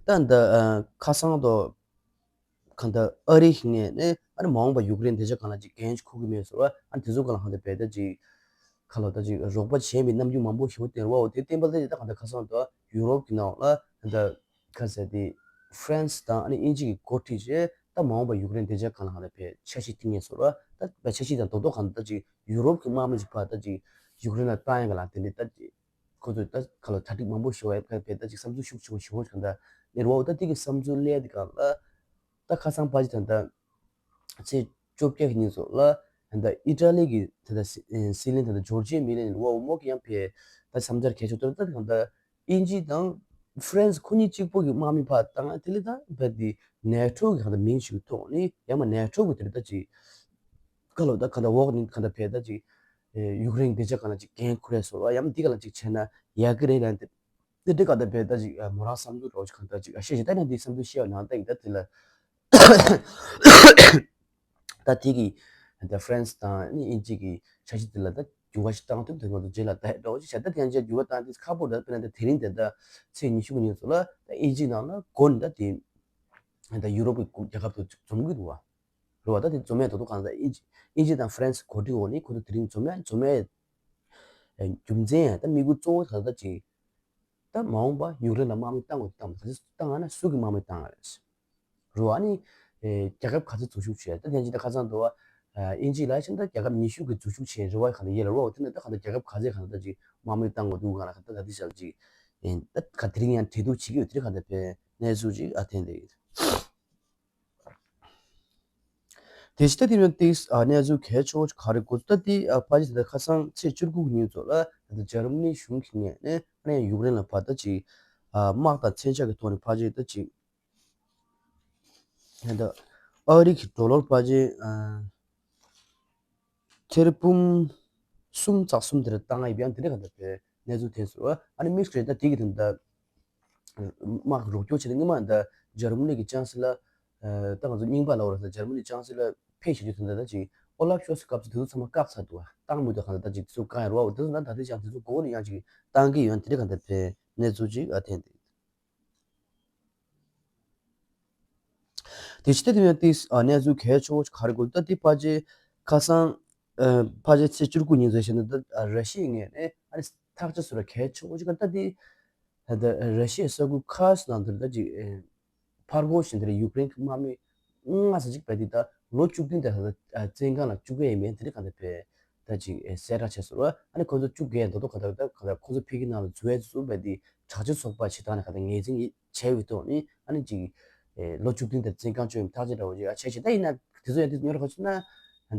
ད་འདི་ཁ་སང་དོ་གང་ལྟར་ཨ་རི་ངོས་ནས་ཨ་ནི་མ་འོངས་པ་ཡུཀ་རེན་བདེ་འཇགས་སྒང་ལ་ཅིག་འགན་ཅིག་འཁུར་གི་མེད་ཟེར་བ་ཨ་ནི་དེ་ཚོ་སྒང་ལ་གང་ལྟར་བལ་ད་ཅིག་ཁ་ལོ་ད་ཅིག་རོགས་པ་བྱས་པའི་རྣམ་འགྱུར་མང་པོ་ཞིག་བསྟན་རོགས་དེ་བསྟན་པ་ལ་ད་གང་ལྟར་ཁ་སང་དོ་ཡུ་རོབ་ཀྱི་ནང་ལ་ད་ཁ་ཟེར་དེ་ཧྥ་རན་སི་དང་ཨ་ནི་དབྱིན་ཇི་གི་འགོ་ཁྲིད་བྱས་ད་མ་འོངས་པ་ཡུཀ་རེན་བདེ་འཇགས་སྒང་ལ་གང་ལྟར་བལ་འཆར་གཞི་བཏིང་ངེས་ཟེར་བ་ད་བལ་འཆར་གཞི་དང་རྡོག་རྡོག་གང་ལྟར་ད་ཅིག་ཡུ་རོབ་ཀྱི་དམག་མི་ཞིག་ཕར་ད་ཅིག་ཡུཀ་རེན་ལ་བཏང་ཡ་ག་ལ་དེ་འདྲའི་ད་ཅིག་ཁོ་ཚོས་ད་ག་ལ་གྲ་སྒྲིག་མང་པོ་ཞིག་བྱས་པ་བས་ད་ཅིག་བསམ་ཚུལ་ཤུགས་ཆེ་བོ་ཞིག་འོང་གང་ལྟར་ནས་རོགས་ད་དེ་གི་བསམ་ཚུལ་སླེབས་དེ་གང་ལ་ད་ཁ་སང་ཕལ་ཆེར་ད་ལྟ་ཚེས་བཅོ་བརྒྱད་ཉིན་སོགས་ལ་ད་ལྟ་ཨི་ཏྲ་ལི་གི་ད་ལྟ་སྲིད་བློན་ད་ལྟ་ཇོར་ཇི་མེ་ལོ་ནི་རོགས་མོ་གི་ཡང་ཕེ་ད་བསམ་འཆར་གལ་ཆེ་ཏོ་ད་གང་ལྟར་དབྱིན་ཇི་དང་ཧྥ་རན་སི་ཁོ་གཉིས་གཅིག་པོ་གི་དམག་མི་ཕར་བཏང་དེ་ལས་ད་བས་དེ་ནེ་ཊོ་གི་གང་ལྟར་མིང་ཞིག་ཐོག་ནི་ཡང་མ་ནེ་ཊོ་གི་དེ་ལས་ད་ཅིག་ག་ལོ་ད་ག་ད་འོག་ནི་ག་ད་བས་ད་ཅིག་ཡུཀ་རེན་བདེ་འཇགས་སྒང་ལ་ཅིག་འགན་འཁུར་རེ་སོ་ཡང་འདི་ག་ལ་ཅིག་བྱས་ན་ཡག་གི་རེད་ལ་འདི་འདི་འདྲ་ག་ད་བས་ད་ཅིག་མོ་རང་བསམ་ཚུལ་རོགས་ཅིག་ག་ད་ཅིག་ཤེས་ཤེས་ད་ནི་འདི་བསམ་ཚུལ་ཤེས་བ་ནང་ད་ཡིན་ད་དེ་ལ་ད་དེ་གི་ད་ཧྥ་རན་སི་དང་ནི་དབྱིན་ཇི་གི་འཆར་གཞི་དེ་ལ་ད་འགྱུར་བ་ཞིག་བཏང་ཐུབ་དེ་ང་ཚོ་རྗེས་ལ་ད་འགྲོ་ཅིག་བྱས་ད་དེ་ཡང་ཅིག་འགྱུར་བ་བཏང་དུས་ཁག་པོ་ད་དཔེར་ན་ད་དེ་རིང་དེ་ད་ཚེས་ཉི་ཤུ་གི་ཉིན་ཚོ་ལ་ད་དབྱིན་ཇི་ནང་ལ་འགོ་ནས་ད་དེ་ད་ཡུ་རོབ་ཀྱི་རྒྱལ་ཁབ་ཚོ་འཛོམས་གི་འདུག་བ། རེད་བ། ད་དེ་འཛོམས་ཡས་ད་དུང་གང་ལྟར་དབྱིན་ཇི་དབྱིན་ཇི་དང་ཧྥ་རན་སི་གོ་སྒྲིག་འོག་ནས་ཁོ་ཚོ་དེ་རིང་འཛོམས་ཡས་འཛོམས་ཡས་རྒྱུ་མཚན་ད་དམིགས་ཡུལ་གཙོ་བོ་ད་ད་ཅིག་ད་མ་འོངས་པ་ཡུཀ་རེན་ལ་དམག་མི་བཏང་དགོས་བཏང་མ་ག་ཚོད་བཏང་ང་ན་སུ་གི་དམག་མི་བཏང་ང་རེད། རེད་བ། ཨ་ནི་རྒྱལ་ཁབ་ག་ཚོད་འཛུལ་ཞུགས་བྱས་ད་དེ་ཅིག་ད་ཁ་སང་འདུག་བ། དབྱིན་ཇི་ལ་ཕྱིན་ད་རྒྱལ་ཁབ་ཉི་ཤུ་གི་འཛུལ་ཞུགས་བྱས་རེད་བ། གང་ལྟར་ཡེ་ལ་རོ་དེ་ནས་ད་གང་ལྟར་རྒྱལ་ཁབ་ག་ཚོད་གང་ལྟར་ད་ཅིག་དམག་མི་བཏང་དགོས་འདུག་ག་ལ་ག་ད་ད་དེ་ཞག་ཅིག་ད་ག་དེ་རིང་ཡང་གྲོས་བསྡུར་བྱེད་ཀྱི་ཡོད་དེ་གང་ལྟར་བས་གནས་ཚུལ་ཅིག་ཨ་ཐེན་དེ་ཡིན། དེ་ཕྱི་ད་དེ་ཡང་ཏིས་ཨ་གནས་ཚུལ་གལ་ཆེ་བོ་ག་རེ་གོ་ད་དེ་ཨ་ཕ་ཇི་ད་ཁ་སང་ཚེས་བཅུ་དགུ་གི་ཉིན་ཚོ་ལ་ད་འཇར་མ་ནི་གཞུང་གི་ངོས་ནས་ཨ་ནི་ཡུཀ་རེན་ལ་ཕར་ད་ཅིག་ཨ་དམག་དང་མཚོན་ཆ་གི་ཐོག་ནས་ཕ་ཇི་ད་ཅིག་ད་ཨ་རི་གི་ཌོ་ལར་ཕ་ཇི་ཨ་ཐེར་འབུམ་གསུམ་ཙག་གསུམ་དེར་བཏང་ཡིན་པ་ཡང་དེ་འདྲ་ག་ད་བས་གནས་ཚུལ་ཐོན་སོང་། ཨ་ནི་དམིགས་སུ་རེད་ད་དེ་གི་དོན་དག་དམག་རོགས་སྐྱོར་བྱས་ཏེ་སྔོན་མ་ད་འཇར་མ་ནི་གི་ཅང་སི་ལར་ད་ང་ཚོ་རྙིང་པ་ལ་འོ་ར་ས་འཇར་མ་ནི་ཅང་སི་ལར་ཕེབས་བཞག་རྒྱུ་དེ་འདྲ་ད་ཅིག་ཨོ་ལབ་ཤོལ་ཚི་སྐབས་སུ་དེ་ཚོ་ཚང་མ་བཀག་ཚར་འདུག་བ། བཏང་མི་འདུག་གང་ལྟར་ད་ཅིག་དེ་ཚོ་བཀག་ཡ་རོགས་འོ་དེ་ཚོ་ད་ད་ལྟ་ཅང་དེ་ཚོ་མགོ་བོ་ནས་ཡང་ཅིག་བཏང་གི་ཡོད་དེ་འདྲ་གང་ལྟར་བས་གནས་ཚུལ་ཅིག་ཨ་ཐེན་དེ། དེ་ཕྱི་ད་དེ་ཡང་ཏིས་ཨ་གནས་ཚུལ་གལ་ཆེ་བོ་ག་རེ་གོ་ད་དེ་ཕ་ཇེ་ཁ་སང་ཨ་ཕ་ཇེ་ཚེས་བཅུ་དགུ་ཉིན་ཚེས་བཞི་ནི་ད་ཨ་ར་ཤི་ཡའི་ངོས་ནས་ཨ་ནི་ཐག་ཆོད་སུ་ར་གལ་ཆེ་བོ་ཅིག་ད་དེ་ད་ད་ར་ཤི་ཡའི་ས་ཁུལ་ཁ་སི་ནང་དུ་ད་ཅིག་ཨ་ཕར་རྒོལ་བཞིན་དེར་ཡུཀ་རེན་གྱི་དམག་མི་ལྔ་ཙམ་ཅིག་བས་དེ་ད་ལོ་བཅུ་བདུན་དེ་ད་ད་བཙོན་ཁང་ལ་བཅུག་གི་ཡིན་མིན་དེ་རིགས་གང་ལྟར་བས་ད་ཅིག་ཨེ་གསལ་བསྒྲགས་བྱས་སོང་ར། ཨ་ནི་ཁོ་ཚོ་བཅུག་གི་ཡིན་མདོག་མདོག་གང་ལྟར་ད་གང་ལྟར་ཁོ་ཚོ་ཕ་གི་ནང་ལ་འཛུལ་ཡས་ཚུལ་བས་དེ་དྲག་སྤྱོད་ཚོགས་པ་ཞིག་དང་ནས་གང་ལྟར་ངོས་འཛིན་བྱས་ཡོད་དོ་ནི་ཨ་ནི་ཅིག་ཨེ་ལོ་བཅུ་བདུན་དེར་བཙོན་ཁང་བཅུག་ཡོད་ཐག་གཅོད་འདྲ་བོ་ཅིག་ཨ་བྱས་ཤིང་ད་ཡིན་ན་དེ་ཚོ་ཡང་དེ་ཉོ་ར་ཁ་ཆུ་ན་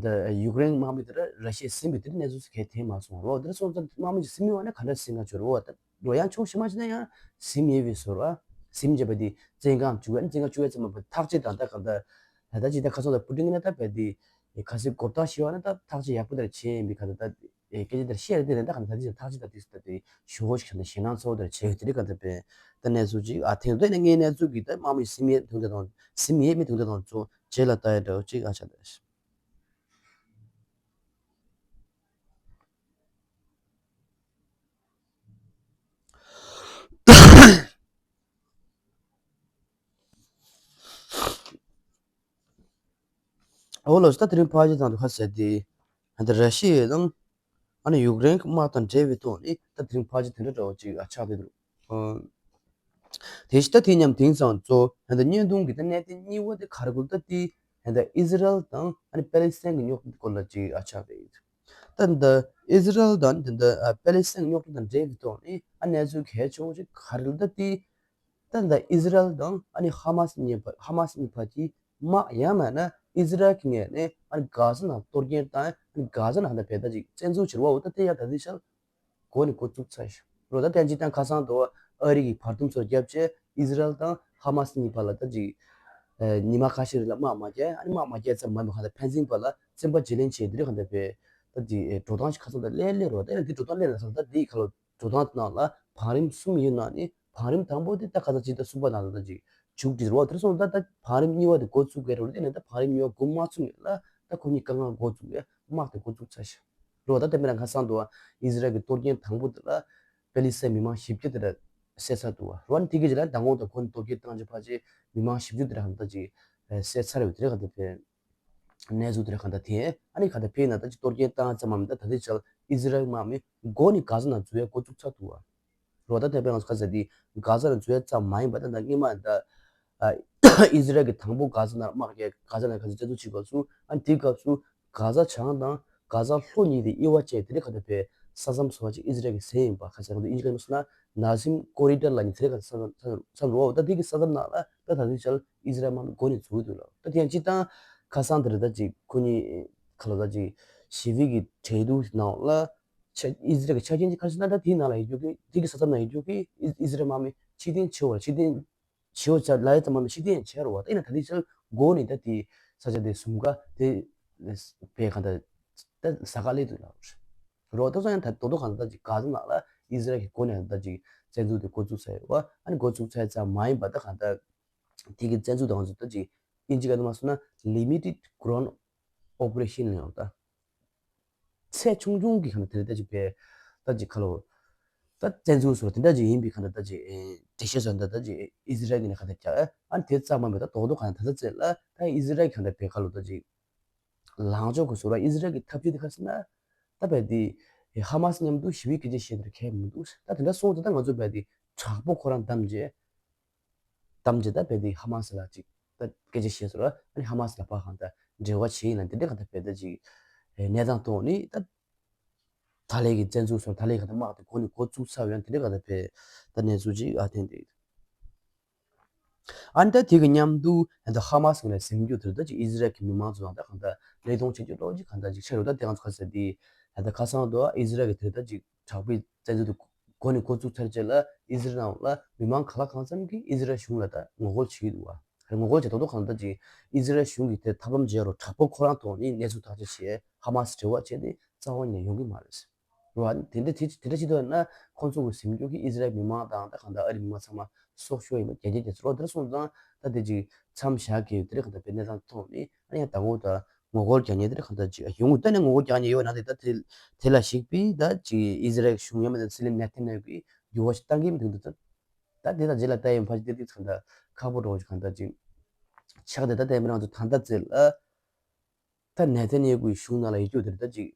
ད་ཡུཀ་རེན་དམག་མི་དེ་ར་ར་ཤི་ཡས་ཟིན་པའི་དེ་རིགས་གནས་ཚུལ་གལ་ཐེ་མ་སོང་རོ། དེ་ར་སོང་ཙང་དམག་མི་ཅིག་ཟིན་མི་བ་ན་ག་འདྲ་ཟིན་ག་ཆོད་རོ་ད། འགྲོ་ཡང་ཕྱོགས་ཕྱི་མ་ཕྱིན་ན་ཡང་ཟིན་ཡོད་པའི་ཟུར་བ། ཟིན་བྱས་པ་དེ་བཙོན་ཁང་བཅུག་ཡང་བཙོན་ཁང་བཅུག་ཡ་ཙམ་མ་ཐག་གཅོད་དང་ད་ག་ད་ད་ཅི་ད་ཁ་སང་ད་པུ་ཏིན་ན་ད་བས་དེ་ག་སྲིད་གོ་བརྡ་ཞིག་བ་ན་ད་ཐག་གཅོད་ཡག་པོ་དེར་བྱས་ཡིན་པའི་ག་ད་ད་སྐད་ཆ་དེར་བཤད་རེད་དེ་རེད་ད་ག་ད་ད་ཅི་ཐག་གཅོད་ད་དེ་ད་དེ་ཞུ་བོ་ཞིག་ད་ཞེད་སྣང་ཚ་བོ་དེར་བྱས་ཡོད་དེ་རེད་ག་ད་བས་ད་གནས་ཚུལ་ཅིག་ཨ་ཐེངས་ད་ནས་ངའི་གནས་ཚུལ་གི་ད་དམག་མི་ཟིན་ཡས་དུང་དེ་དང་ཟིན་ཡས་མི་དུང་དེ་དང་ཚོ་རྗེས་ལ་ལྟ་ཡ་འདྲ་བོ་ཅིག་ཨ་ཆ་ད། འོ་ལོ་ད་དེ་རིང་ཕལ་ཆེར་དང་དུ་ཁ་ཟེར་ཏེ་ད་ར་ཤི་ཡ་དང་ཨ་ནི་ཡུཀ་རེན་གྱི་དམག་དང་འབྲེལ་བའི་ཐོག་ནས་ད་དེ་རིང་ཕལ་ཆེར་དེ་འདྲ་འདྲ་བོ་ཅིག་ཨ་ཆགས་བསྡད་འདུག་དེ་ཕྱི་ད་དེ་མཉམ་དེང་སང་གཙོ་ད་བརྙན་ཐུང་གི་ད་གནད་དོན་གཉིས་པ་དེ་ག་རེ་གོ་ད་དེ་ད་ཨི་ཟི་རལ་དང་ཨ་ནི་པེ་ལི་སི་ཐན་གྱི་རྙོག་དྲ་སྐོར་ལ་ཅིག་ཨ་ཆགས་བསྡད་ཡོད། ད་ད་ཨི་ཟི་རལ་དང་ད་ད་པེ་ལི་སི་ཐན་གྱི་རྙོག་དྲ་དང་འབྲེལ་བའི་ཐོག་ནས་ཨ་གནས་ཚུལ་གལ་ཆེ་བོ་ཅིག་ག་རེ་ད་དེ་ད་ད་ཨི་ཟི་རལ་དང་ཨ་ནི་ཧ་མ་སི་གཉིས་བར་ཧ་མ་སི་གཉིས་བར་གྱི་དམག་ཡང་མིན་ན་ ཨི་ཟི་རལ་གྱི་ངོས་ནས་ཨ་ནི་གྷ་ཟ་ནང་གཏོར་སྐྱོན་བཏང་། ཨ་ནི་གྷ་ཟ་ནང་ད་བལ་ད་ཅིག་བཙན་འཛུལ་བྱེད་རོགས་ད་དེ་ཡང་ད་དེ་ཤར་འགོ་ནས་འགོ་བཙུགས་ཚར་ཤག་རོ། ད་ཐེངས་གཅིག་དང་ཁ་སང་དུ་ཨ་རི་གི་བར་འདུམ་ཚོ་བརྒྱབ་བྱས་ཨི་ཟི་རལ་དང་ཧ་མ་སི་གཉིས་བར་ལ་ད་ཅིག་ཉི་མ་ཁ་ཤས་རིང་ལ་དམག་མ་རྒྱག་ཨ་ནི་དམག་མ་རྒྱག་ཙམ་མ་ཡིན་པར་གང་ལྟར་ཕན་ཚུན་བར་ལ་བཙན་པ་བརྗེ་ལེན་བྱས་དེ་རིང་གང་ལྟར་བས་ད་ཅིག་འགྲོ་སྟངས་ཤིག་ཁ་སང་ད་ལས་སླེབས་རོ། ད་ཡང་འདི་འགྲོ་སྟངས་སླེབས་ན་ས་ད་འདི་ཁ་ལོ་འགྲོ་སྟངས་ནང་ལ་བང་རིམ་གསུམ་ཡོད་ནང་ནས་བང་རིམ་དང་པོ་དེ་ད་ཁ་ཚ་ཇི་ལྟར་གསུམ་པ་ནང་ལ་ད་ཅིག་མཇུག་སྒྲིལ་རོགས། དེར་སོང་ད་ད་བང་རིམ་གཉིས་པ་དེ་འགོ་ཚུགས་དགོས་རོགས་དེ་ནས་ད་བང་རིམ་གཉིས་པ་འགོ་མ་ཚུགས་ངེས་ལ་ད་ཁོ་གཉིས་དཀའ་ངལ་འགོ་བཙུགས་ཡ་དམག་དེ་འགོ་བཙུགས་ཚར་ཤག་རོགས། ད་དེ་མིན་ན་ཁ་སང་དུ་ཨི་ཟི་རལ་གྱི་གཏོར་སྐྱོན་དང་པོ་དེ་ལ་པེ་ལི་སི་ཐན་མི་མང་བཞི་བརྒྱ་དེ་ལ་བསད་ཚར་འདུག་བ་རོགས། དེ་གི་ར་མདང་དགོང་དུ་ཁོ་ནི་གཏོར་སྐྱོན་བཏང་རྗེས་ཕལ་ཆེར་མི་མང་བཞི་བཅུ་དེ་ར་གང་ད་ཅིག་བསད་ཚར་བའི་དེ་ར་གང་ད་དེ། གནས་ཚུལ་དེ་ར་གང་ལྟར་དེ་ཨ་ནི་གང་ལྟར་ཕེབས་ན་ད་ཅི་གཏོར་སྐྱོན་བཏང་ཙམ་མ་མིན་ད་ད་ལྟའི་ཆར་ཨི་ཟི་རལ་དམག་མི་འགོ་ནས་གྷ་ཟ་ནང་འཛུལ་ཡ་འགོ་བཙུགས་ཚར་འདུག་བ། རོ་ད་ཐེ་པེ་ང་ཚོ་ཁ་ཟེར་དེ་གྷ་ཟ་ནང་འཛུལ་ཡ་ཙམ་མ་ཡིན་པ་ད་ད་སྔོན་མ་ད་ཨི་ཟི་རལ་གྱི་དང་པོ་གྷ་ཟ་ནང་དམག་རྒྱག་གྷ་ཟ་ནང་ག་ཚོད་བཙན་འཛུལ་བྱེད་སྐབས་སུ་ཨ་ནི་དེའི་སྐབས་སུ་གྷ་ཟ་བྱང་དང་གྷ་ཟ་ལྷོ་གཉིས་དེ་དབྱེ་བ་བཅད་དེ་རེ་གང་ལྟར་ཕེབས་ས་མཚམས་སོ་བ་ཅིག་ཨི་ཟི་རལ་གྱི་ཟས་ཡིན་པ་ཁ་ཟེར་གང་ལྟར་ཨིན་ཇི་ལ་ཡིན་སོང་ན་ནཱ་སིམ་ཀོ་རི་ཌར་ལ་ནི་དེ་རེ་གང་ལྟར་ས་མཚམས་རོ་ད་དེ་གི་ས་མཚམས་ནང་ལ་ད་ད་ལྟའི་ཆར་ཨི་ཟི་རལ་དམག་མི་འགོ་ནས་འཛུལ་འདུག་ལ། ད་དེ་ཡང་སྤྱིར་བཏང་ཁ་སང་དེར་ད་ཅིག་ཁོ་གཉིས་ཁ་ལོ་ད་ཅིག་ཞི་བའི་གི་གྲོས་བསྡུར་ནང་ལ་ཆ་ཨི་ཟི་རལ་གྱི་ཆ་རྐྱེན་གྱི་ཁ་ཤས་ན་ད་དེའི་ནང་ལ་ཡོད་རྒྱུ་གི་དེ་གི་ས་མཚམས་ནང་ཡོད་རྒྱུ་གི་ཨི་ཨི་ཟི་རལ་དམག་མི་ཕྱིར་འཐེན་བྱེད་འོ་ཕྱིར་འཐེན་བྱེད་འོ་ལ་ཡ་ཙམ་མ་མི་ཕྱིར་འཐེན་བྱེད་རོ་བ། ད་ཡིན་ན་ད་དེ་ཆར་འགོ་ནས་ད་དེ་ས་ཆ་དེ་ཟུམ་ཀ་དེ་བས་གང་ད་ད་ས་ཀ་ལས་དུ་ལ་རོ། ད་སོང་ཡང་ད་དོ་དོ་གང་ད་ཅིག་གྷ་ཟ་ནང་ལ་ཨི་ཟི་རལ་གྱི་འགོ་ནས་ད་ཅིག་བཙན་འཛུལ་དེ་འགོ་བཙུགས་ས་ཡོད་བ། ཨ་ནི་འགོ་བཙུགས་ས་ཡོད་ཙམ་མ་ཡིན་པ་ད་གང་ད། དེ་གི་བཙན་འཛུལ་དང་ཚོ་ད་ཅིག་ཨིན་ཇི་སྐད་དུ་མ་སོང་ན་limited ground operation ལ་ཡང་ད། ཚད་ཆུང་ཆུང་གི་ཁ་ན་དེ་ད་ཅིག་པའི་ད་ཅིག་ཁ་ལོ། ད་བཙན་འཛུལ་སོ་དེ་འདྲ་ཅིག་ཡིན་པའི་ཁ་ན་ད་ཅིག་འགྲེལ་བཤད་སོ་ད་ད་ཅིག་ཨི་ཟི་རལ་གི་ནས་ཁ་ད་ཀྱ་ཨ་དེ་ཙམ་མ་མེད་ད་དོག་དོག་ཁ་ན་ད་ད་ཙེ་ལ་ད་ཨི་ཟི་རལ་གི་ཁ་ད་པའི་ཁ་ལོ་ད་ཅིག་ལངས་ཕྱོགས་ཁོ་སོ་ར་ཨི་ཟི་རལ་གི་ཐབས་ཇུས་དེ་ཁ་སི་ན་ད་པའི་དེ་ཧ་མ་སི་མཉམ་དུ་ཞི་བའི་སྐད་ཆ་བཤད་དེར་ཁས་མི་འདུག་ད་དེ་འདྲ་སོང་ཙང་ད་ང་ཚོ་པའི་དེ་དྲག་པོ་ཁོ་རང་བདམས་རྗེས། གཏམ་རྒྱུད་ད་བས་དེ་ཧ་མ་སི་ལ་ཅིག་ད་སྐད་ཆ་བཤད་སོང་ར་ཨ་ནི་ཧ་མ་སི་ལ་ཕར་གང་ད་འབྲེལ་བ་བྱེད་ཡིན་ན་དེ་འདྲ་གང་ད་བས་ད་ཅིག་གནས་སྟངས་ཐོག་ནི་ད་ད་ལས་ཀྱི་བཙན་འཛུལ་སོང་ད་ལས་གང་ད་དམག་དེ་གོ་ནི་གོ་བཙུགས་ཚར་ཡོད་ན་དེ་འདྲ་གང་ད་བས་ད་གནས་ཚུལ་ཅིག་ཨ་ཐེན་དེ་ཨ་ནི་ད་དེ་གི་མཉམ་དུ་ད་ཧ་མ་སི་ལ་ཟིན་རྒྱུ་དེ་ད་ཅིག་ཨི་ཟི་རལ་གྱི་མི་མང་ཚོ་དང་ད་གང་ད་ལས་དོན་བྱེད་རྒྱུ་ལོ་ཅིག་གང་ད་ཅིག་ཆགས་ཡོད་ད་དེ་གང་ཚོ་ག་ཟེར་དེ་ད་ཁ་སང་དུ་ཨི་ཟི་རལ་གྱི་དེ་ད་ཅིག་དྲག་པོའི་བཙན་འཛུལ་དུ་གོ་ནས་འགོ་བཙུགས་ཚར་རྗེས་ལ་ཨི་ཟི་རལ་ནང་ལ་མི་མང་ག་ལ་གང་འཚམ་གྱིས་ཨི་ཟི་རལ་གཞུང་ལ་ད་ངོ་རྒོལ་བྱེད་ཀྱི་འདུག་བ། ངོ་རྒོལ་བྱེད་དོག་དོག་གང་ལྟར་གྱིས་ཨི་ཟི་རལ་གཞུང་གིས་དེ་ཐབས་ལམ་བརྗེ་རུ་དྲག་པོ་ཁོ་རང་ཐོག་ནས་གནས་ཚུལ་ཐག་གཅོད་བྱས་ཧ་མ་སི་འབྲེལ་བ་བྱས་ཏེ་རྩ་བ་ནས་ཡོང་གི་མ་རེད། རེད་བ། དེ་འདྲ་དེ་དེ་འདྲ་བྱེད་དོན་ན་ཁོང་ཚོ་གི་ཟིན་རྒྱུ་གིས་ཨི་ཟི་རལ་མི་མང་དང་ད་གང་ལྟར་ཨ་རི་མི་མང་ཚང་མ་སྲོག་ཤོར་ཡིན་པ་རྒྱ་རྒྱ་རྒྱ་ཚོ་རོགས་དེར་སོང་ཙང་ད་དེ་ཅིག་མཚམས་བཞག་གི་དེ་རིགས་གང་ལྟར་བའི་གནས་སྟངས་ཐོག་ནས་ཨ་ནི་ཡང་ད་འོ་ད། ངོ་རྒོལ་རྒྱག་མཁན་དེ་གང་ལྟར་ཅིག་ཡོང་གི་ལྟ་ནས་ངོ་རྒོལ་རྒྱག་མཁན་ཡོད་ན་དེ་ད་དེ་དེ་ལ་གཞིགས་པས་ད་ཅིག་ཨི་ཟི་རལ་གཞུང་ཡང་མིན་ན་སྲིད་བློན་ནེ་ཐན་ཡ་ཧུ་གིས་འགྱུར་བ་ཞིག་བཏང་གི་མི་འདུག་ད་ད་དེ་དང་རྗེས་ལ་ལྟ་ཡོང་ཕལ་ཆེར་དེ་དུས་གང་ལྟར་ཁག་པོ་འགྲོ་བ་ཞིག་གང་ལྟར་ཅིག་ཆགས་དེ་ད་ལྟ་མི་རང་ཚོ་ད་ལྟ་ཚེ་ལ་ད་ནེ་ཐན་ཡ་ཧུ་གི་གཞུང་ནང་ལ་ཡོད་རྒྱུ་དེ་ད་ཅིག་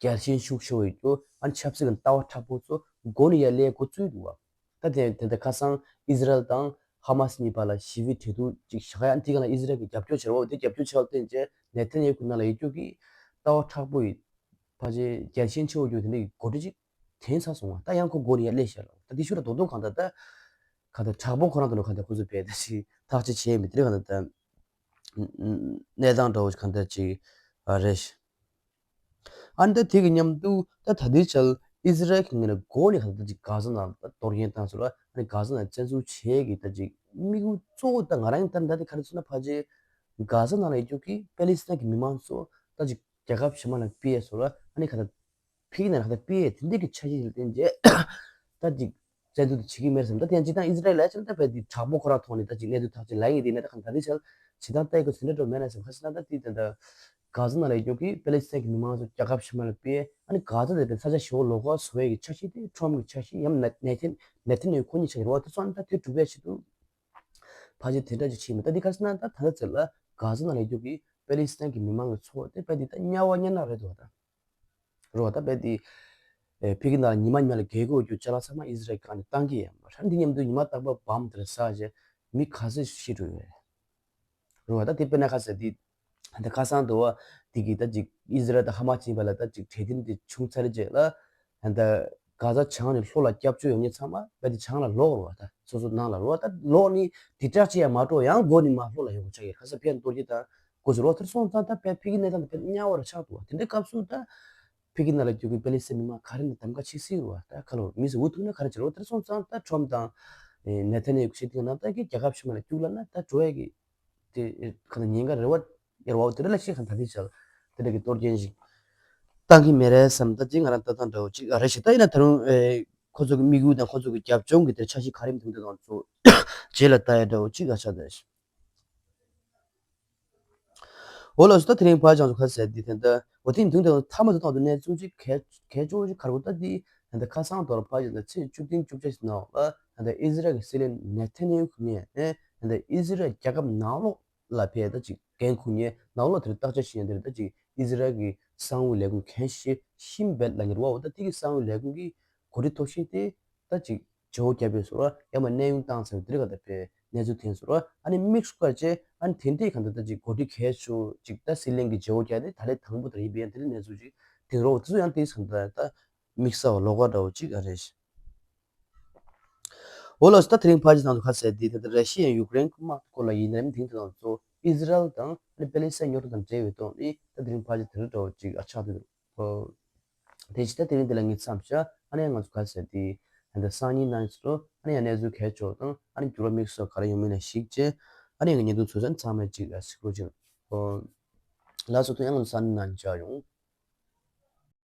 རྒྱལ་ཞེན་ཤུགས་ཆེ་བ་ཡོད་རྒྱུ་ཨ་ནི་ཆབ་སྲིད་ཀྱི་ལྟ་བ་མཁྲེགས་པོ་ཚོ་མགོ་ནས་ཡར་སླེབས་འགོ་བཙུགས་འདུག་བ། ད་དེ་དེ་ལྟར་ཁ་སང་ཨི་ཟི་རལ་དང་ཧ་མ་སི་གཉིས་བར་ལ་ཞི་བའི་གྲོས་བསྡུར་ཅིག་བཞག་ཡ་དེ་ག་ལ་ཨི་ཟི་རལ་གྱི་རྒྱབ་སྐྱོར་བྱེད་རོགས་དེ་རྒྱབ་སྐྱོར་བྱེད་པ་བརྟེན་བྱས་ནེ་ཐན་ཡ་ཧུ་ནང་ལ་ཡོད་རྒྱུ་གི་ལྟ་བ་མཁྲེགས་པོ་ཡི་ཕལ་ཆེར་རྒྱལ་ཞེན་ཆེ་བོ་རྒྱུ་དེ་འདྲ་གི་འགོ་ཁྲིད་ཅིག་དེང་ཚར་སོང་བ། ད་ཡང་ཁོ་མགོ་ནས་ཡར་སླེབས་ཤག་ལ་ད་དེ་ཤུ་ར་རྡོག་རྡོག་གང་ལྟར་ད་གང་ལྟར་དྲག་པོ་ཁོ་རང་དང་ལོ་གང་ལྟར་ཁོ་ཚོ་བས་ད་ཞིག་ཐག་གཅོད་བྱས་མི་དེ་གང་ལྟར་ད་གནས་སྟངས་འདྲ་བོ་གང་ལྟར་ཅིག་རེད། ཨ་ནི་ད་དེ་གི་མཉམ་དུ་ད་ད་ལྟའི་ཆར་ཨི་ཟི་རལ་གྱི་ངོས་ནས་འགོ་ནས་གང་ལྟར་ཅིག་གྷ་ཟ་ནང་ད་གཏོར་སྐྱོན་བཏང་ཚུལ་ལ་ཨ་ནི་གྷ་ཟ་ནང་བཙན་འཛུལ་བྱེད་ཀྱི་ད་ཅིག་དམིགས་ཡུལ་གཙོ་བོ་ད་ང་རང་ད་ད་དེ་ག་རེ་ཟེར་ན་ཕལ་ཆེར་གྷ་ཟ་ནང་ལ་ཡོད་རྒྱུ་གི་པེ་ལི་སི་ཐན་གྱི་མི་མང་ཚོ་ད་ཅིག་རྒྱལ་ཁབ་གཞན་པ་ལ་སྤེལ་ཡས་སོགས་ལ་ཨ་ནི་ག་ད་ཕི་གི་ནང་ལ་ག་ད་སྤེལ་ཡས་དེ་འདྲ་གི་འཆར་གཞི་ཞིག་བཏིང་རྗེས་ད་ཅིག་བཙན་འཛུལ་དེ་བྱེད་ཀྱི་མེད་བསམ། ད་དེ་ཡང་སྤྱིར་བཏང་ཨི་ཟི་རལ་ལ་ཕྱིན་ད་བས་དེ་དྲག་པོ་ཁོ་རང་ཐོག་ནས་ད་ཅིག་གནས་ཚུལ་ཐག་གཅོད་ལ་ཡིན་དེ་ནས་ད་གང་ད་དེ་ཆར་ཇི་ལྟར་ལྟ་ཡི་གོ་ཟིན་འདྲ་འགྲོ་མེད་ན་བསམ། ཁ་ཤས་ན་ད་དེ་ད་ད་གྷ་ཟ་ནང་ལ་ཡོད་རྒྱུ་གི་པེ་ལི་སི་ཐན་གྱི་མི་མང་ཚོ་རྒྱལ་ཁབ་གཞན་པ་ལ་སྤེལ་ཨ་ནི་གྷ་ཟ་དེ་བས་ས་ཆ་ཞེ་པོ་ལོགས་ཀ་བཟོ་ཡས་ཀྱི་འཆར་གཞི་དེ་ཁྲོམ་གྱི་འཆར་གཞི་ཡང་ན་ནེ་ཐན་ནེ་ཐན་ཡ་ཧུ་ཁོ་གཉིས་འཆར་གཞི་རེད་བ། དེ་ཚོ་ཨ་ནི་ད་དེ་སྒྲུབ་ཡས་ཆེད་དུ་ཕལ་ཆེར་དེ་འདྲ་ཅིག་བྱེད་མི་ད་དེ་ག་རེ་ཟེར་ན་ད་ད་ལྟ་ཚེ་ལ་གྷ་ཟ་ནང་ལ་ཡོད་རྒྱུ་གི་པེ་ལི་སི་ཐན་གྱི་མི་མང་གི་འཚོ་བ་དེ་དཔེ་དེ་ད་དམྱལ་བ་དམྱལ་ནག་རེད་འདུག་བ། ད་རེད་བ། ད་དཔེ་དེ་ཨེ་ཕ་གི་ནང་ལ་ཉི་མ་ཉི་མ་ལ་རྒྱལ་སྒོ་རྒྱུ་ཅ་ལག་ཚང་མ་ཨི་ཟི་རལ་གང་ནས་བཏང་གི་ཡིན་པ་རེད། འདི་མཉམ་དུ་ཉི་མ་རྟག་པར་བམ་དེར་ཟག་བྱས་མི་ག་ཚོད་ཤི་འགྲོ་ཡོད་རེད། རེད་བ། ད་དེ་དཔེར་ན་ཁ་ཟེར་དེ་ད་ཁ་སང་དུ་བ་དེ་གི་ད་ཅིག་ཨི་ཟི་རལ་དང་ཧ་མ་སི་བར་ལ་ད་ཅིག་གྲོས་མཐུན་དེ་བྱུང་ཚར་རྗེས་ལ་ད་ གྷ་ཛ་བྱང་ནས་ལྷོ་ལ་སྐྱབས་བཅོལ་ཡོང་མཁན་ཚང་མ་དཔེ་དེ་བྱང་ལ་ལོག་རོགས་ད། སོ་སོ་ནང་ལ་རོགས་ད། ལོག་ནི་དེ་སྐྲག་ཅི་ཡང་མ་སྤྲོ་ཡང་སྒོ་ནས་མར་ལྷོ་ལ་ཡོང་དགོས་ཆགས་ཀྱི། ཁ་སང་ཕན་གཏོར་གྱི་དང་སྐུ་ཚེ་རོགས་དེར་སོང་ཙང་ད་དཔེ་ཕ་གི་གནས་སྟངས་དེ་དཔེ་དམྱལ་བ་རུ་ཆགས་འདུག་བ། དེ་འདྲའི་སྐབས་སུ་ད་ཕ་གི་ནང་ལ་སྐྱོད་ཀྱི་པེ་ལི་སི་མི་མང་ག་རེ་ནས་གདམ་ག་བྱེད་སྲིད་རོགས་ད། ཁ་ལོ་མི་སུ་འུ་ཐུག་ན་ག་རེ་བྱེད་རོགས། དེར་སོང་ཙང་ད་ཁྲོམ་དང་ནེ་ཐན་ཡ་ཧུ་ཞིག་དེ་ནང་ད་གི་རྒྱལ་ཁབ་ཕྱི་མ་ལ་སྐྱུག་ལ་ན་ད་འགྲོ་ཡ་གི་དེ་ཁ་ན་ཉེན་ཁ་རེ་བ་ཡར་བ་དེ་འདྲ་ལ་ཤི་ཁ་ད་དེ་ཆགས་དེ་འདྲ་གི་གཏོར་སྐྱོན་ཞིག་བཏང་གི་མེད་རེད་བསམ། ད་ཅིག་ང་རང་ལྟ་སྟངས་འདྲ་བོ་ཅིག་ཨ་རེ་ཞིག་ད་ཡིན་ན་ད་རུང་ཨེ་ཁོ་ཚོ་གི་དམིགས་ཡུལ་དང་ཁོ་ཚོ་གི་རྒྱབ་ལྗོངས་ཀྱི་དེར་འཆར་གཞི་ག་རེ་མཐོང་དེ་དང་ཚོ་རྗེས་ལ་ལྟ་ཡ་འདྲ་བོ་ཅིག་ཨ་ཆགས་ད་ཞིག་འོ་ལགས་སོ། ད་དེ་རིང་ཕར་ཅང་ཚོ་ཁ་གསལ་འདི་དེ་འདྲ་འོ་དེ་མཐོང་དེ་དང་མཐའ་མ་དུ་བཏང་དུ་གནས་ཚུལ་ཅིག་གལ་གལ་ཆེ་བོ་ཅིག་ག་རེ་གོ་ད་འདི་ད་ཁ་སང་དོར་ཕར་ཅང་ད་ཚེས་བཅུ་བདུན་བཅུ་བརྒྱད་ནང་ལ་ད་ཨི་ཟི་རལ་གྱི་སྲིད་བློན་ནེ་ཐན་ཡ་ཧུ་ནས་ད་ཨི་ཟི་རལ་རྒྱལ་ཁབ་ནང་ལོགས་ལ་ཕེབས་ད་ཅིག་འགན་འཁུར་མཁན་ནང་ལོགས་དེར་བརྟག་དཔྱད་བྱེད་མཁན་དེར་ད་ཅིག་ཨི་ཟི་རལ་གྱི་གསང་བའི་ལས་ཁུངས་མཁན་ཤེས་ཤིམ་བེད་ལ་ཉེར་བའོ། ད་དེ་གི་གསང་བའི་ལས་ཁུངས་ཀྱི་གོ་སྒྲིག་ཐོབ་ཤིང་དེ་ད་ཅིག་བརྗེ་བོ་བརྒྱབ་པའི་སོར་བ་ཡང་མ་གནས་དབྱུང་བཏང་ཚར་བའི་དེ་རིགས་ཀ་ད་ཕེབས་གནས་ཚུལ་ཐོན་སོར་བ་ཨ་ནི་དམིགས་སུ་བཀར་བྱས་ཨ་ནི་དེ་འདྲའི་གང་ད་ད་ཅིག་གོ་སྒྲིག་གལ་ཆེ་ཅིག་ད་སྲིད་བློན་གྱི་བརྗེ་བོ་བརྒྱབ་དེ་ད་ལས་དང་པོ་དེར་ཡིན་པའི་ཡང་དེ་འདྲའི་གནས་ཚུལ་ཅིག་དེ་རོ་དེ་ཚོ་ཡང་དེ་གང་ད་ད་དམིགས་བསལ་བ་ལོགས་ཀ་འདྲ་བོ་ཅིག་ཨ་རེད། འོ་ལགས་སོ། ད་དེ་རིང་ཕར་ཅི་ཚང་དུ་ཁ་གསལ་འདི་ད་ལྟ་ར་ཤི་ཡ་ཡུཀ་རེན་གྱི་དམག་སྐོར་ལ་ཡིན་ནའི་དེང་དུ་ང་ཚོ་ཨི་ཟི་རལ་དང་ཨ་ནི་པེ་ལི་སི་ཐན་རྙོག་དྲ་དང་འབྲེལ་བའི་ཐོག་ནས་ད་དེ་རིང་ཕར་ཅི་དེ་རིང་འདྲ་བོ་ཅིག་ཨ་ཆགས་འདུག་འོ། དེ་ཕྱི་ད་དེ་རིང་འདི་ལ་ངས་མཚམས་བཞག་ཨ་ནི་ང་ཚོ་ཁ་གསལ་འདི་ད་ལྟ་སང་ཉིན་གནངས་ཚེ་རུ་ཨ་ནི་ཡང་གནས་ཚུལ་གལ་ཆེ་བ་དང་ཨ་ནི་འགྱུར་བ་དམིགས་བསལ་ག་རེ་ཡོང་མིན་ལ་གཞིགས་བྱས་ཨ་ནི་ཡང་བརྙན་ཐུང་ཚོ་ཚང་མས་ཅིག་ཨ་གཟིགས་རོགས་གྱིས། འོ། ལགས་སོ། ད་ཡང་ང་ཚོ་སང་ཉིན་གནངས་ཉིན་མཇལ་ཡོང་།